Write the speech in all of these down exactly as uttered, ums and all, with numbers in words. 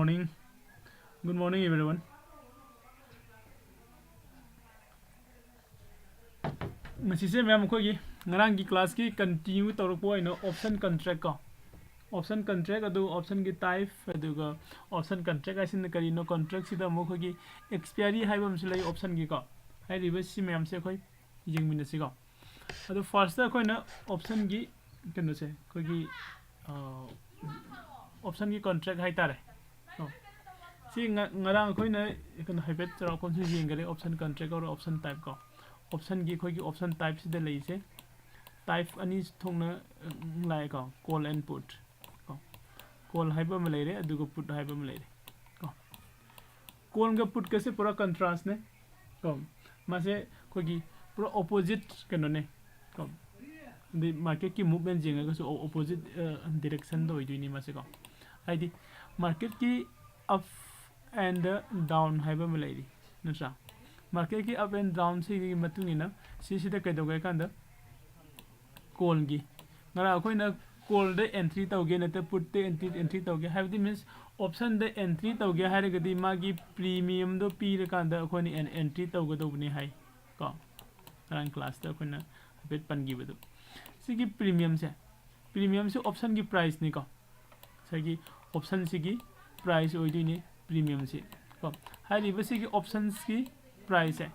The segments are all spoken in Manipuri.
Good morning, everyone. ꯉꯁꯤꯁꯦ ꯃꯌꯥꯝ ꯑꯩꯈꯣꯏꯒꯤ ꯉꯔꯥꯡꯒꯤ classꯀꯤ continue ꯇꯧꯔꯛꯄ ꯑꯣꯏꯅ option contract ꯀꯣ, option contract ꯑꯗꯨ optionꯒꯤ type, ꯑꯗꯨꯒ option contract ꯍꯥꯏꯁꯤꯅ ꯀꯔꯤꯅꯣ, contractꯁꯤꯗ ꯑꯃꯨꯛ ꯑꯩꯈꯣꯏꯒꯤ expiry ꯍꯥꯏꯕ ꯑꯃꯁꯨ ꯂꯩ optionꯒꯤꯀꯣ, ꯍꯥꯏꯔꯤꯕ ꯁꯤ ꯃꯌꯥꯝꯁꯦ ꯑꯩꯈꯣꯏ ꯌꯦꯡꯃꯤꯟꯅꯁꯤꯀꯣ꯫ ꯑꯗꯣ firstꯇ ꯑꯩꯈꯣꯏꯅ optionꯒꯤ ꯀꯩꯅꯣꯁꯦ, ꯑꯩꯈꯣꯏꯒꯤ optionꯒꯤ contract ꯍꯥꯏꯇꯥꯔꯦ꯫ ꯁꯤ ꯉꯔꯥꯡ ꯑꯩꯈꯣꯏꯅ ꯀꯩꯅꯣ ꯍꯥꯏꯐꯦꯠ ꯆꯥꯎꯔꯥꯛꯄ ꯑꯃꯁꯨ ꯌꯦꯡꯈꯔꯦ, option contract or option type ꯀꯣ꯫ Optionꯒꯤ ꯑꯩꯈꯣꯏꯒꯤ option typeꯁꯤꯗ ꯂꯩꯔꯤꯁꯦ type ꯑꯅꯤ ꯊꯣꯛꯅ ꯂꯥꯛꯑꯦꯀꯣ, call and put ꯀꯣ꯫ Call ꯍꯥꯏꯕ ꯑꯃ ꯂꯩꯔꯦ, ꯑꯗꯨꯒ put ꯍꯥꯏꯕ ꯑꯃ ꯂꯩꯔꯦ ꯀꯣ꯫ Callꯒ putꯀꯁꯦ ꯄꯨꯔꯥ contrastꯅꯦ ꯀꯣ꯫ ꯃꯥꯁꯦ ꯑꯩꯈꯣꯏꯒꯤ ꯄꯨꯔꯥ opposite ꯀꯩꯅꯣꯅꯦ ꯀꯣ꯫ ꯑꯗꯩ marketꯀꯤ movement ꯌꯦꯡꯉꯒꯁꯨ opposite directionꯗ ꯑꯣꯏꯗꯣꯏꯅꯤ ꯃꯥꯁꯦ ꯀꯣ꯫ ꯍꯥꯏꯗꯤ marketꯀꯤ up and down ꯍꯥꯏꯕ ꯑꯃ ꯂꯩꯔꯤ ꯅꯠꯇ꯭ꯔꯥ? Marketꯀꯤ up and downꯁꯤꯒꯤ ꯃꯇꯨꯡ ꯏꯟꯅ ꯁꯤꯁꯤꯗ ꯀꯩꯗꯧꯒꯦ ꯍꯥꯏ ꯀꯥꯟꯗ callꯒꯤ ꯉꯔꯥꯡ ꯑꯩꯈꯣꯏꯅ callꯗ entry ꯇꯧꯒꯦ ꯅꯠꯇ꯭ꯔ putꯇ entry entry ꯇꯧꯒꯦ ꯍꯥꯏꯕꯗꯤ means optionꯗ entry ꯇꯧꯒꯦ ꯍꯥꯏꯔꯒꯗꯤ ꯃꯥꯒꯤ premiumꯗꯣ ꯄꯤꯔꯀꯥꯟꯗ ꯑꯩꯈꯣꯏꯅ entry ꯇꯧꯒꯗꯧꯕꯅꯤ ꯍꯥꯏ ꯀꯣ꯫ ꯉꯔꯥꯡ classꯇ ꯑꯩꯈꯣꯏꯅ ꯍꯥꯏꯐꯦꯠ ꯄꯟꯈꯤꯕꯗꯣ ꯁꯤꯒꯤ premiumꯁꯦ, premiumꯁꯦ optionꯒꯤ priceꯅꯤꯀꯣ꯫ ꯉꯁꯥꯏꯒꯤ optionꯁꯤꯒꯤ price ꯑꯣꯏꯗꯣꯏꯅꯤ premiumꯁꯤ ꯀꯣ꯫ ꯍꯥꯏꯔꯤꯕꯁꯤꯒꯤ optionsꯀꯤ priceꯁꯦ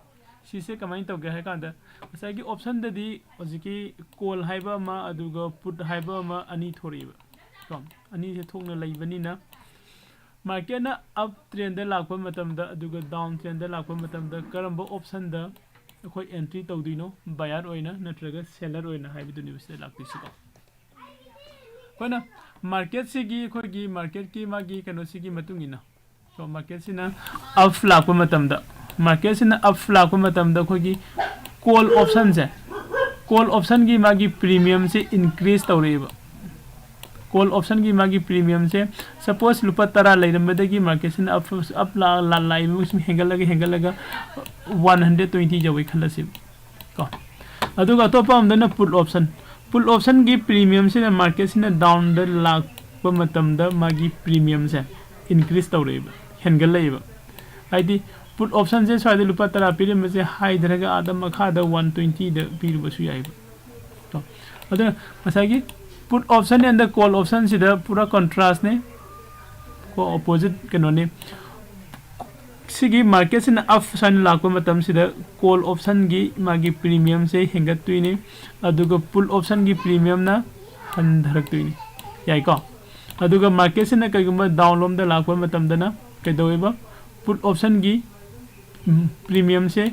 ꯁꯤꯁꯦ ꯀꯃꯥꯏꯅ ꯇꯧꯒꯦ ꯍꯥꯏ ꯀꯥꯟꯗ ꯉꯁꯥꯏꯒꯤ optionꯗꯗꯤ ꯍꯧꯖꯤꯛꯀꯤ call ꯍꯥꯏꯕ ꯑꯃ ꯑꯗꯨꯒ put ꯍꯥꯏꯕ ꯑꯃ ꯑꯅꯤ ꯊꯣꯔꯛꯏꯕ ꯀꯣ꯫ ꯑꯅꯤꯁꯦ ꯊꯣꯛꯅ ꯂꯩꯕꯅꯤꯅ marketꯅ up trendꯗ ꯂꯥꯛꯄ ꯃꯇꯝꯗ ꯑꯗꯨꯒ down trendꯗ ꯂꯥꯛꯄ ꯃꯇꯝꯗ ꯀꯔꯝꯕ optionꯗ ꯑꯩꯈꯣꯏ entry ꯇꯧꯗꯣꯏꯅꯣ, buyer ꯑꯣꯏꯅ ꯅꯠꯇ꯭ꯔꯒ seller ꯑꯣꯏꯅ ꯍꯥꯏꯕꯗꯨꯅꯦꯕ ꯁꯤꯗ ꯂꯥꯛꯇꯣꯏꯁꯤꯀꯣ꯫ ꯑꯩꯈꯣꯏꯅ marketꯁꯤꯒꯤ ꯑꯩꯈꯣꯏꯒꯤ marketꯀꯤ ꯃꯥꯒꯤ ꯀꯩꯅꯣꯁꯤꯒꯤ ꯃꯇꯨꯡ ꯏꯟꯅ ꯀꯣ, marketꯁꯤꯅ up ꯂꯥꯛꯄ ꯃꯇꯝꯗ marketꯁꯤꯅ up ꯂꯥꯛꯄ ꯃꯇꯝꯗ ꯑꯩꯈꯣꯏꯒꯤ call optionꯁꯦ, call optionꯒꯤ ꯃꯥꯒꯤ premiumꯁꯦ increase ꯇꯧꯔꯛꯑꯦꯕ꯫ Call optionꯒꯤ ꯃꯥꯒꯤ premiumꯁꯦ suppose ꯂꯨꯄꯥ ꯇꯔꯥ ꯂꯩꯔꯝꯕꯗꯒꯤ marketꯁꯤꯅ up up ꯂꯥꯛꯏꯕ ꯁꯨꯝ ꯍꯦꯟꯒꯠꯂꯒ ꯍꯦꯟꯒꯠꯂꯒ one hundred twenty ꯌꯧꯋꯦ ꯈꯜꯂꯁꯦꯕ ꯀꯣ꯫ ꯑꯗꯨꯒ ꯑꯇꯣꯞꯄ ꯑꯃꯗꯅ put option, put optionꯒꯤ premiumꯁꯤꯅ marketꯁꯤꯅ downꯗ ꯂꯥꯛꯄ ꯃꯇꯝꯗ ꯃꯥꯒꯤ premiumꯁꯦ increase ꯇꯧꯔꯛꯏꯕ, ꯍꯦꯟꯒꯠꯂꯛꯏꯕ꯫ ꯍꯥꯏꯗꯤ put option ꯁꯦ ꯁ꯭ꯋꯥꯏꯗ ꯂꯨꯄꯥ ꯇꯔꯥ ꯄꯤꯔꯝꯕꯁꯦ ꯍꯥꯏꯊꯔꯒ ꯑꯥꯗ ꯃꯈꯥꯗ one twenty ꯗ ꯄꯤꯔꯨꯕꯁꯨ ꯌꯥꯏꯕ꯫ ꯀꯣ꯫ ꯑꯗꯨꯅ ꯉꯁꯥꯏꯒꯤ put option and the call option ꯁꯤꯗ ꯄꯨꯔꯥ contrast ꯅꯦ, ꯀꯣ, opposite ꯀꯩꯅꯣꯅꯤ꯫ ꯁꯤꯒꯤ market ꯁꯤꯅ up ꯁꯨꯃꯥꯏꯅ ꯂꯥꯛꯄ ꯃꯇꯝꯁꯤꯗ call option ꯒꯤ ꯃꯥꯒꯤ premium ꯁꯦ ꯍꯦꯟꯒꯠꯇꯣꯏꯅꯤ, ꯑꯗꯨꯒ put option ꯒꯤ premium ꯅ ꯍꯟꯊꯔꯛꯇꯣꯏꯅꯤ꯫ ꯌꯥꯏꯀꯣ? ꯑꯗꯨꯒ market ꯁꯤꯅ ꯀꯩꯒꯨꯝꯕ down ꯂꯣꯝꯗ ꯂꯥꯛꯄ ꯃꯇꯝꯗꯅ ꯀꯩꯗꯧꯋꯦꯕ? Put option ꯒꯤ premium ꯁꯦ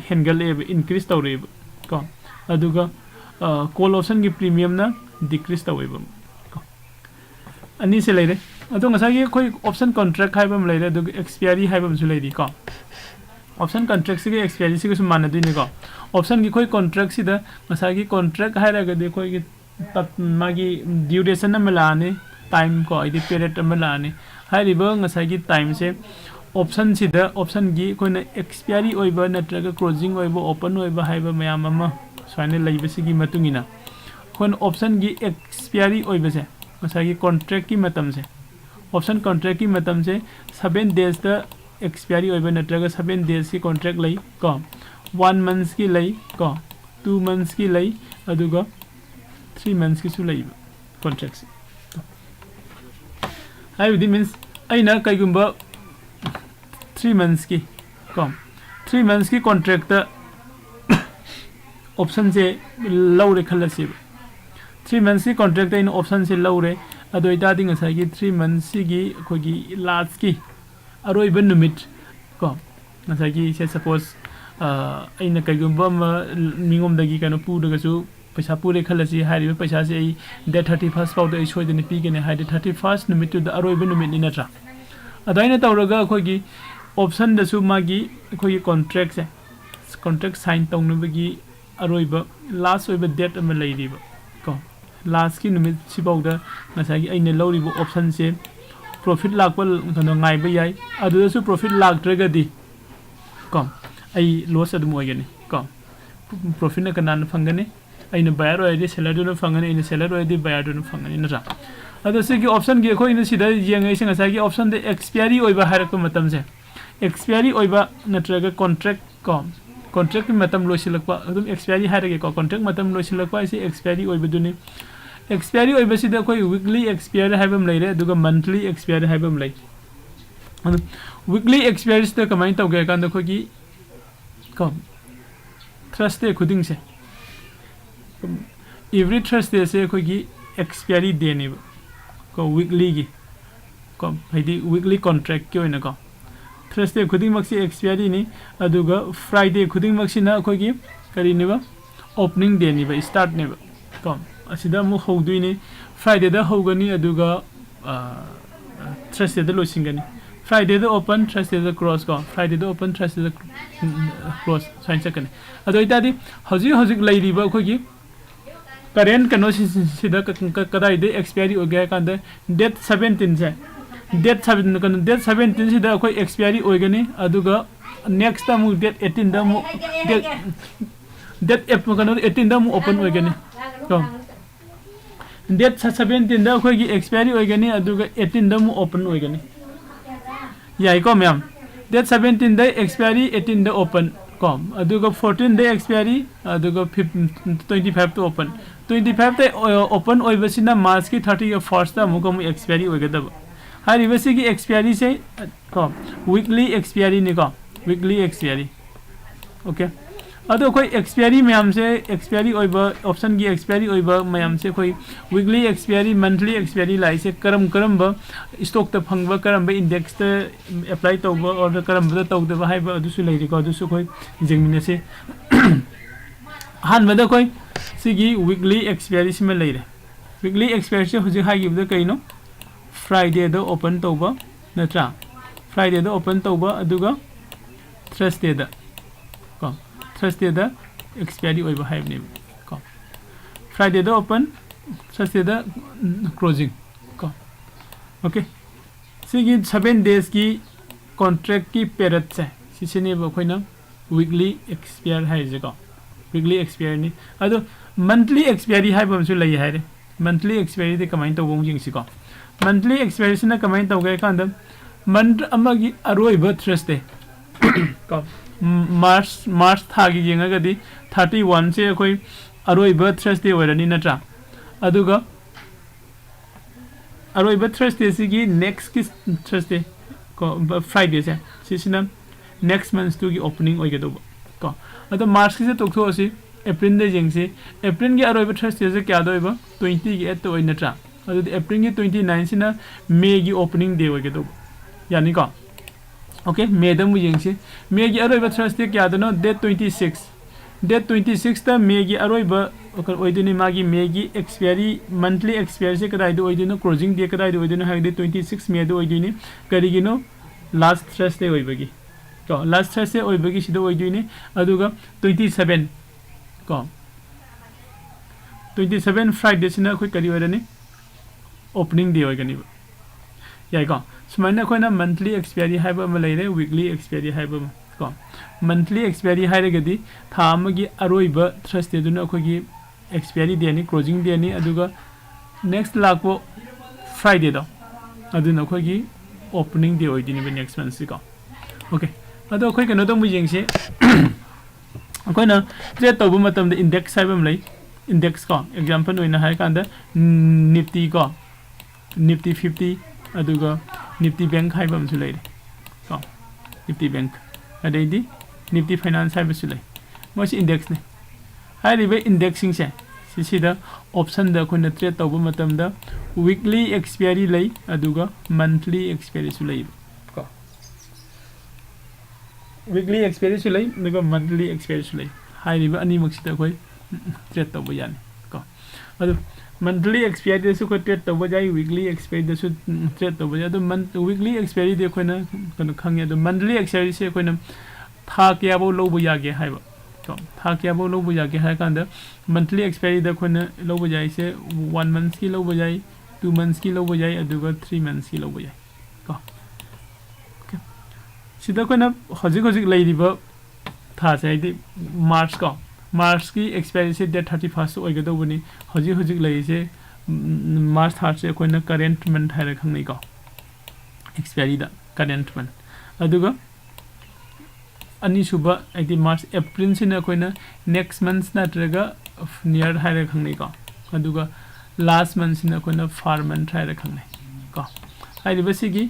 ꯍꯦꯟꯒꯠꯂꯛꯑꯦꯕ, increase ꯇꯧꯔꯛꯑꯦꯕ꯫ ꯀꯣ꯫ ꯑꯗꯨꯒ call option ꯒꯤ premium ꯅ decrease ꯇꯧꯋꯦꯕ꯫ ꯀꯣ꯫ ꯑꯅꯤꯁꯦ ꯂꯩꯔꯦ꯫ ꯑꯗꯣ ꯉꯁꯥꯏꯒꯤ ꯑꯩꯈꯣꯏ option contract ꯍꯥꯏꯕ ꯑꯃ ꯂꯩꯔꯦ, ꯑꯗꯨꯒ expiry ꯍꯥꯏꯕ ꯑꯃꯁꯨ ꯂꯩꯔꯤ꯫ ꯀꯣ꯫ Option contract ꯁꯤꯒ expiry ꯁꯤꯒꯁꯨ ꯃꯥꯟꯅꯗꯣꯏꯅꯤꯀꯣ꯫ Option ꯒꯤ ꯑꯩꯈꯣꯏ contract ꯁꯤꯗ ꯉꯁꯥꯏꯒꯤ contract ꯍꯥꯏꯔꯒꯗꯤ ꯑꯩꯈꯣꯏꯒꯤ ꯇꯞ-, ꯃꯥꯒꯤ duration ꯑꯃ ꯂꯥꯛꯑꯅꯤ, time ꯀꯣ, ꯍꯥꯏꯗꯤ period ꯑꯃ ꯂꯥꯛꯑꯅꯤ꯫ ꯍꯥꯏꯔꯤꯕ ꯉꯁꯥꯏꯒꯤ time ꯁꯦ option ꯁꯤꯗ, option ꯒꯤ ꯑꯩꯈꯣꯏꯅ expiry ꯑꯣꯏꯕ ꯅꯠꯇ꯭ꯔꯒ closing ꯑꯣꯏꯕ, open ꯑꯣꯏꯕ ꯍꯥꯏꯕ ꯃꯌꯥꯝ ꯑꯃ ꯁꯨꯃꯥꯏꯅ ꯂꯩꯕꯁꯤꯒꯤ ꯃꯇꯨꯡ ꯏꯟꯅ ꯑꯩꯈꯣꯏꯅ option ꯒꯤ expiry ꯑꯣꯏꯕꯁꯦ, ꯉꯁꯥꯏꯒꯤ contract ꯀꯤ ꯃꯇꯝꯁꯦ, option contract ꯀꯤ ꯃꯇꯝꯁꯦ seven days ꯇ expiry ꯑꯣꯏꯕ ꯅꯠꯇ꯭ꯔꯒ seven days ꯀꯤ contract ꯂꯩ ꯀꯣ, one month ꯀꯤ ꯂꯩ ꯀꯣ, two months ꯀꯤ ꯂꯩ, ꯑꯗꯨꯒ three months ꯀꯤꯁꯨ ꯂꯩꯕ contract ꯁꯦ꯫ ꯍꯥꯏꯕꯗꯤ means ꯑꯩꯅ ꯀꯩꯒꯨꯝꯕ three months ꯀꯤ ꯀꯣ, three months ꯀꯤ contract ꯇ option ꯁꯦ ꯂꯧꯔꯦ ꯈꯜꯂꯁꯦꯕ꯫ Three months ꯀꯤ contract ꯇ ꯑꯩꯅ option ꯁꯦ ꯂꯧꯔꯦ꯫ ꯑꯗꯨ ꯑꯣꯏꯇꯥꯔꯗꯤ ꯉꯁꯥꯏꯒꯤ three months ꯁꯤꯒꯤ ꯑꯩꯈꯣꯏꯒꯤ last ꯀꯤ ꯑꯔꯣꯏꯕ ꯅꯨꯃꯤꯠ ꯀꯣ, ꯉꯁꯥꯏꯒꯤ ꯁꯦ suppose, ꯑ, ꯑꯩꯅ ꯀꯩꯒꯨꯝꯕ ꯑꯃ ꯃꯤꯉꯣꯟꯗꯒꯤ ꯀꯩꯅꯣ ꯄꯨꯔꯒꯁꯨ, ꯄꯩꯁꯥ ꯄꯨꯔꯦ ꯈꯜꯂꯁꯤ, ꯍꯥꯏꯔꯤꯕ ꯄꯩꯁꯥꯁꯦ ꯑꯩ date thirty first ꯐꯥꯎꯗ ꯑꯩ ꯁꯣꯏꯗꯅ ꯄꯤꯒꯅꯤ, ꯍꯥꯏꯗꯤ thirty first ꯅꯨꯃꯤꯠꯇꯨꯗ ꯑꯔꯣꯏꯕ ꯅꯨꯃꯤꯠꯅꯤ ꯅꯠꯇ꯭ꯔꯥ? ꯑꯗꯨꯃꯥꯏꯅ ꯇꯧꯔꯒ ꯑꯩꯈꯣꯏꯒꯤ option ꯗꯁꯨ ꯃꯥꯒꯤ ꯑꯩꯈꯣꯏꯒꯤ contract ꯁꯦ, contract sign ꯇꯧꯅꯕꯒꯤ ꯑꯔꯣꯏꯕ, last ꯑꯣꯏꯕ date ꯑꯃ ꯂꯩꯔꯤꯕ ꯀꯣ꯫ Last ꯀꯤ ꯅꯨꯃꯤꯠꯁꯤꯐꯥꯎꯗ ꯉꯁꯥꯏꯒꯤ ꯑꯩꯅ ꯂꯧꯔꯤꯕ option ꯁꯦ profit ꯂꯥꯛꯄ ꯀꯩꯅꯣ ꯉꯥꯏꯕ ꯌꯥꯏ꯫ ꯑꯗꯨꯗꯁꯨ profit ꯂꯥꯛꯇ꯭ꯔꯒꯗꯤ ꯀꯣ, ꯑꯩ loss ꯑꯗꯨꯝ ꯑꯣꯏꯒꯅꯤ ꯀꯣ꯫ Profit ꯅ ꯀꯅꯥꯅ ꯐꯪꯒꯅꯤ? ꯑꯩꯅ buyer ꯑꯣꯏꯔꯗꯤ seller ꯗꯨꯅ ꯐꯪꯒꯅꯤ, ꯑꯩꯅ seller ꯑꯣꯏꯔꯗꯤ buyer ꯗꯨꯅ ꯐꯪꯒꯅꯤ, ꯅꯠꯇ꯭ꯔꯥ? ꯑꯗꯣ ꯁꯤꯒꯤ option ꯒꯤ ꯑꯩꯈꯣꯏꯅ ꯁꯤꯗ ꯌꯦꯡꯉꯛꯏꯁꯦ ꯉꯁꯥꯏꯒꯤ option ꯗ expiry ꯑꯣꯏꯕ ꯍꯥꯏꯔꯛꯄ ꯃꯇꯝꯁꯦ, expiry ꯑꯣꯏꯕ ꯅꯠꯇ꯭ꯔꯒ contract ꯀꯣ, contract ꯀꯤ ꯃꯇꯝ ꯂꯣꯏꯁꯤꯜꯂꯛꯄ, ꯑꯗꯨꯝ expiry ꯍꯥꯏꯔꯒꯦꯀꯣ, contract ꯃꯇꯝ ꯂꯣꯏꯁꯤꯜꯂꯛꯄ ꯍꯥꯏꯁꯦ expiry ꯑꯣꯏꯕꯗꯨꯅꯤ꯫ Expiry ꯑꯣꯏꯕꯁꯤꯗ ꯑꯩꯈꯣꯏ weekly expiry ꯍꯥꯏꯕ ꯑꯃ ꯂꯩꯔꯦ, ꯑꯗꯨꯒ monthly expiry ꯍꯥꯏꯕ ꯑꯃ ꯂꯩ꯫ ꯑꯗꯨ weekly expiry ꯁꯤꯗ ꯀꯃꯥꯏꯅ ꯇꯧꯒꯦ ꯍꯥꯏ ꯀꯥꯟꯗ ꯑꯩꯈꯣꯏꯒꯤ ꯀꯣ, Thursday ꯈꯨꯗꯤꯡꯁꯦ, every Thursday ꯁꯦ ꯑꯩꯈꯣꯏꯒꯤ expiry day ꯅꯦꯕ ꯀꯣ, weekly ꯒꯤ ꯀꯣ, ꯍꯥꯏꯗꯤ weekly contract ꯀꯤ ꯑꯣꯏꯅꯀꯣ꯫ Thursday ꯈꯨꯗꯤꯡꯃꯛꯁꯤ expiry ꯅꯤ, ꯑꯗꯨꯒ Friday ꯈꯨꯗꯤꯡꯃꯛꯁꯤꯅ ꯑꯩꯈꯣꯏꯒꯤ ꯀꯔꯤꯅꯦꯕ? Opening day ꯅꯦꯕ, start ꯅꯦꯕ ꯀꯣ꯫ ꯑꯁꯤꯗ ꯑꯃꯨꯛ ꯍꯧꯗꯣꯏꯅꯤ, Friday ꯗ ꯍꯧꯒꯅꯤ, ꯑꯗꯨꯒ Thursday ꯗ ꯂꯣꯏꯁꯤꯟꯒꯅꯤ꯫ Friday ꯗ open, Thursday ꯗ close ꯀꯣ, Friday ꯗ open, Thursday ꯗ close, ꯁꯨꯃꯥꯏꯅ ꯆꯠꯀꯅꯤ꯫ ꯑꯗꯨ ꯑꯣꯏꯇꯥꯔꯗꯤ ꯍꯧꯖꯤꯛ ꯍꯧꯖꯤꯛ ꯂꯩꯔꯤꯕ ꯑꯩꯈꯣꯏꯒꯤ current ꯀꯩꯅꯣꯁꯤꯗ ꯀꯗꯥꯏꯗ expiry ꯑꯣꯏꯒꯦ ꯍꯥꯏ ꯀꯥꯟꯗ, date seventeen ꯁꯦ, date seven, ꯀꯩꯅꯣ, date seventeen ꯁꯤꯗ ꯑꯩꯈꯣꯏ expiry ꯑꯣꯏꯒꯅꯤ, ꯑꯗꯨꯒ next ꯑꯃꯨꯛ date eighteen ꯗ ꯑꯃꯨꯛ, date, date, ꯀꯩꯅꯣ, eighteen ꯗ ꯑꯃꯨꯛ open ꯑꯣꯏꯒꯅꯤ ꯀꯣ꯫ Date seventeen ꯗ ꯑꯩꯈꯣꯏꯒꯤ expiry ꯑꯣꯏꯒꯅꯤ, ꯑꯗꯨꯒ eighteen ꯗ ꯑꯃꯨꯛ open ꯑꯣꯏꯒꯅꯤ꯫ ꯌꯥꯏꯀꯣ ꯃꯌꯥꯝ? Date seventeen ꯗ expiry, eighteen ꯗ open ꯀꯣ, ꯑꯗꯨꯒ fourteen ꯗ expiry, ꯑꯗꯨꯒ twenty five ꯇ open꯫ Twenty five ꯇ open ꯑꯣꯏꯕꯁꯤꯅ March ꯀꯤ thirty first ꯇ ꯑꯃꯨꯛꯀ ꯑꯃꯨꯛ expiry ꯑꯣꯏꯒꯗꯕ꯫ ꯍꯥꯏꯔꯤꯕꯁꯤꯒꯤ expiry ꯁꯦ ꯀꯣ, weekly expiry ꯅꯤꯀꯣ, weekly expiry꯫ OK꯫ ꯑꯗꯣ ꯑꯩꯈꯣꯏ expiry ꯃꯌꯥꯝꯁꯦ, expiry ꯑꯣꯏꯕ, option ꯒꯤ expiry ꯑꯣꯏꯕ ꯃꯌꯥꯝꯁꯦ ꯑꯩꯈꯣꯏ weekly expiry, monthly expiry ꯂꯥꯛꯏꯁꯦ ꯀꯔꯝ ꯀꯔꯝꯕ stock ꯇ ꯐꯪꯕ, ꯀꯔꯝꯕ index ꯇ apply ꯇꯧꯕ, or ꯀꯔꯝꯕꯗ ꯇꯧꯗꯕ ꯍꯥꯏꯕ ꯑꯗꯨꯁꯨ ꯂꯩꯔꯤꯀꯣ, ꯑꯗꯨꯁꯨ ꯑꯩꯈꯣꯏ ꯌꯦꯡꯃꯤꯟꯅꯁꯤ꯫ ꯑꯍꯥꯟꯕꯗ ꯑꯩꯈꯣꯏ ꯁꯤꯒꯤ weekly expiry ꯁꯤꯃ ꯂꯩꯔꯦ꯫ Weekly expiry ꯁꯦ ꯍꯧꯖꯤꯛ ꯍꯥꯏꯈꯤꯕꯗ ꯀꯩꯅꯣ? Friday ꯗ open ꯇꯧꯕ ꯅꯠꯇ꯭ꯔꯥ? Friday ꯗ open ꯇꯧꯕ, ꯑꯗꯨꯒ Thursday ꯗ ꯀꯣ, Thursday ꯗ expiry ꯑꯣꯏꯕ ꯍꯥꯏꯕꯅꯦꯕ ꯀꯣ꯫ Friday ꯗ open, Thursday ꯗ closing ꯀꯣ꯫ OK꯫ ꯁꯤꯒꯤ seven days ꯀꯤ contract ꯀꯤ period ꯁꯦ, ꯁꯤꯁꯤꯅꯦꯕ ꯑꯩꯈꯣꯏꯅ weekly expiry ꯍꯥꯏꯔꯤꯁꯦꯀꯣ꯫ Weekly expiry ꯅꯤ꯫ ꯑꯗꯣ monthly expiry ꯍꯥꯏꯕ ꯑꯃꯁꯨ ꯂꯩ ꯍꯥꯏꯔꯦ꯫ Monthly expiry ꯗꯤ ꯀꯃꯥꯏꯅ ꯇꯧꯕ ꯑꯃꯨꯛ ꯌꯦꯡꯁꯤꯀꯣ꯫ Monthly expiry ꯁꯤꯅ ꯀꯃꯥꯏꯅ ꯇꯧꯒꯦ ꯍꯥꯏ ꯀꯥꯟꯗ, month ꯑꯃꯒꯤ ꯑꯔꯣꯏꯕ Thursday ꯀꯣ, March, March ꯊꯥꯒꯤ ꯌꯦꯡꯉꯒꯗꯤ thirty one ꯁꯦ ꯑꯩꯈꯣꯏ ꯑꯔꯣꯏꯕ Thursday ꯑꯣꯏꯔꯅꯤ ꯅꯠꯇ꯭ꯔꯥ? ꯑꯗꯨꯒ ꯑꯔꯣꯏꯕ Thursday ꯁꯤꯒꯤ next ꯀꯤ Thursday ꯀꯣ, Friday ꯁꯦ, ꯁꯤꯁꯤꯅ next month ꯇꯨꯒꯤ opening ꯑꯣꯏꯒꯗꯧꯕ ꯀꯣ꯫ ꯑꯗꯣ March ꯀꯤꯁꯦ ꯇꯣꯛꯊꯣꯛꯑꯁꯤ, April ꯗ ꯌꯦꯡꯁꯤ꯫ April ꯒꯤ ꯑꯔꯣꯏꯕ Thursday ꯁꯦ ꯀꯌꯥꯗ ꯑꯣꯏꯕ? Twenty eight ꯇ ꯑꯣꯏ ꯅꯠꯇ꯭ꯔꯥ? ꯑꯗꯨꯗꯤ April ꯒꯤ twenty nine ꯁꯤꯅ May ꯒꯤ opening day ꯑꯣꯏꯒꯗꯧꯕ꯫ ꯌꯥꯅꯤꯀꯣ? Okay, May ꯗ ꯑꯃꯨꯛ ꯌꯦꯡꯁꯤ꯫ May ꯒꯤ ꯑꯔꯣꯏꯕ Thursday ꯀꯌꯥꯗꯅꯣ? Date twenty six꯫ Date twenty six ꯇ May ꯒꯤ ꯑꯔꯣꯏꯕ ꯑꯣꯏꯗꯣꯏꯅꯤ꯫ ꯃꯥꯒꯤ May ꯒꯤ expiry, monthly expiry ꯁꯦ ꯀꯗꯥꯏꯗ ꯑꯣꯏꯗꯣꯏꯅꯣ, closing day ꯀꯗꯥꯏꯗ ꯑꯣꯏꯗꯣꯏꯅꯣ ꯍꯥꯏꯔꯒꯗꯤ twenty six May ꯗ ꯑꯣꯏꯗꯣꯏꯅꯤ꯫ ꯀꯔꯤꯒꯤꯅꯣ? Last Thursday ꯑꯣꯏꯕꯒꯤ ꯀꯣ, last Thursday ꯑꯣꯏꯕꯒꯤ ꯁꯤꯗ ꯑꯣꯏꯗꯣꯏꯅꯤ꯫ ꯑꯗꯨꯒ twenty seven ꯀꯣ, twenty seven Friday ꯁꯤꯅ ꯑꯩꯈꯣꯏ ꯀꯔꯤ ꯑꯣꯏꯔꯅꯤ? Opening day ꯑꯣꯏꯒꯅꯤꯕ꯫ ꯌꯥꯏꯀꯣ? ꯁꯨꯃꯥꯏꯅ ꯑꯩꯈꯣꯏꯅ monthly expiry ꯍꯥꯏꯕ ꯑꯃ ꯂꯩꯔꯦ, weekly expiry ꯍꯥꯏꯕ ꯑꯃ ꯀꯣ꯫ Monthly expiry ꯍꯥꯏꯔꯒꯗꯤ ꯊꯥ ꯑꯃꯒꯤ ꯑꯔꯣꯏꯕ Thursday ꯗꯨꯅ ꯑꯩꯈꯣꯏꯒꯤ expiry day ꯅꯤ, closing day ꯅꯤ, ꯑꯗꯨꯒ next ꯂꯥꯛꯄ Friday ꯗꯣ, ꯑꯗꯨꯅ ꯑꯩꯈꯣꯏꯒꯤ opening day ꯑꯣꯏꯗꯣꯏꯅꯦꯕ next month ꯁꯤꯀꯣ꯫ Okay, ꯑꯗꯣ ꯑꯩꯈꯣꯏ ꯀꯩꯅꯣꯗꯣ ꯑꯃꯨꯛ ꯌꯦꯡꯁꯤ꯫ ꯑꯩꯈꯣꯏꯅ trade ꯇꯧꯕ ꯃꯇꯝꯗ index ꯍꯥꯏꯕ ꯑꯃ ꯂꯩ꯫ Index ꯀꯣ, example ꯑꯣꯏꯅ ꯍꯥꯏꯔꯀꯥꯟꯗ, Nifty ꯀꯣ, Nifty fifty, ꯑꯗꯨꯒ Nifty Bank ꯍꯥꯏꯕ ꯑꯃꯁꯨ ꯂꯩꯔꯦ ꯀꯣ, Nifty Bank, ꯑꯗꯩꯗꯤ Nifty Finance ꯍꯥꯏꯕꯁꯨ ꯂꯩ꯫ ꯃꯣꯏꯁꯤ index ꯅꯤ꯫ ꯍꯥꯏꯔꯤꯕ index ꯁꯤꯡꯁꯦ, ꯁꯤꯁꯤꯗ option ꯗ ꯑꯩꯈꯣꯏꯅ trade ꯇꯧꯕ ꯃꯇꯝꯗ weekly expiry ꯂꯩ, ꯑꯗꯨꯒ monthly expiry ꯁꯨ ꯂꯩꯕ ꯀꯣ꯫ Weekly expiry ꯁꯨ ꯂꯩ, ꯑꯗꯨꯒ monthly expiry ꯁꯨ ꯂꯩ꯫ ꯍꯥꯏꯔꯤꯕ ꯑꯅꯤꯃꯛꯁꯤꯗ ꯑꯩꯈꯣꯏ trade ꯇꯧꯕ ꯌꯥꯅꯤ ꯀꯣ꯫ ꯑꯗꯨ monthly expiry ꯗꯁꯨ ꯑꯩꯈꯣꯏ trade ꯇꯧꯕ ꯌꯥꯏ, weekly expiry ꯗꯁꯨ trade ꯇꯧꯕ ꯌꯥꯏ꯫ ꯑꯗꯨ weekly expiry ꯗꯤ ꯑꯩꯈꯣꯏꯅ ꯀꯩꯅꯣ ꯈꯪꯉꯦ꯫ ꯑꯗꯨ monthly expiry ꯁꯦ ꯑꯩꯈꯣꯏꯅ ꯊꯥ ꯀꯌꯥꯐꯧ ꯂꯧꯕ ꯌꯥꯒꯦ ꯍꯥꯏꯕ ꯀꯣ꯫ ꯊꯥ ꯀꯌꯥꯐꯧ ꯂꯧꯕ ꯌꯥꯒꯦ ꯍꯥꯏꯔ ꯀꯥꯟꯗ, monthly expiry ꯗ ꯑꯩꯈꯣꯏꯅ ꯂꯧꯕ ꯌꯥꯏꯁꯦ, one month ꯀꯤ ꯂꯧꯕ ꯌꯥꯏ, two months ꯀꯤ ꯂꯧꯕ ꯌꯥꯏ, ꯑꯗꯨꯒ three months ꯀꯤ ꯂꯧꯕ ꯌꯥꯏ ꯀꯣ꯫ Okay, ꯁꯤꯗ ꯑꯩꯈꯣꯏꯅ ꯍꯧꯖꯤꯛ ꯍꯧꯖꯤꯛ ꯂꯩꯔꯤꯕ ꯊꯥꯁꯦ, ꯍꯥꯏꯗꯤ March ꯀꯣ, March ꯀꯤ expiry ꯁꯦ date thirty first ꯑꯣꯏꯒꯗꯧꯕꯅꯤ꯫ ꯍꯧꯖꯤꯛ ꯍꯧꯖꯤꯛ ꯂꯩꯔꯤꯁꯦ ꯃꯥꯔꯆ ꯊꯥꯔꯠꯁꯦ ꯑꯩꯈꯣꯏꯅ ꯀꯔꯦꯟꯠ ꯃꯟꯊ ꯍꯥꯏꯔ ꯈꯪꯅꯩꯀꯣ, ꯑꯦꯛꯁꯄꯤꯌꯥꯔꯤꯗ ꯀꯔꯦꯟꯠ ꯃꯟꯊ꯫ ꯑꯗꯨꯒ ꯑꯅꯤꯁꯨꯕ ꯍꯥꯏꯗꯤ ꯃꯥꯔꯆ ꯑꯦꯄ꯭ꯔꯤꯜꯁꯤꯅ ꯑꯩꯈꯣꯏꯅ ꯅꯦꯛꯁ ꯃꯟꯊ ꯅꯠꯇ꯭ꯔꯒ ꯅꯤꯌꯔ ꯍꯥꯏꯔ ꯈꯪꯅꯩꯀꯣ꯫ ꯑꯗꯨꯒ ꯂꯥꯁ ꯃꯟꯊꯁꯤꯅ ꯑꯩꯈꯣꯏꯅ ꯐꯥꯔ ꯃꯟꯊ ꯍꯥꯏꯔ ꯈꯪꯅꯩ ꯀꯣ꯫ ꯍꯥꯏꯔꯤꯕꯁꯤꯒꯤ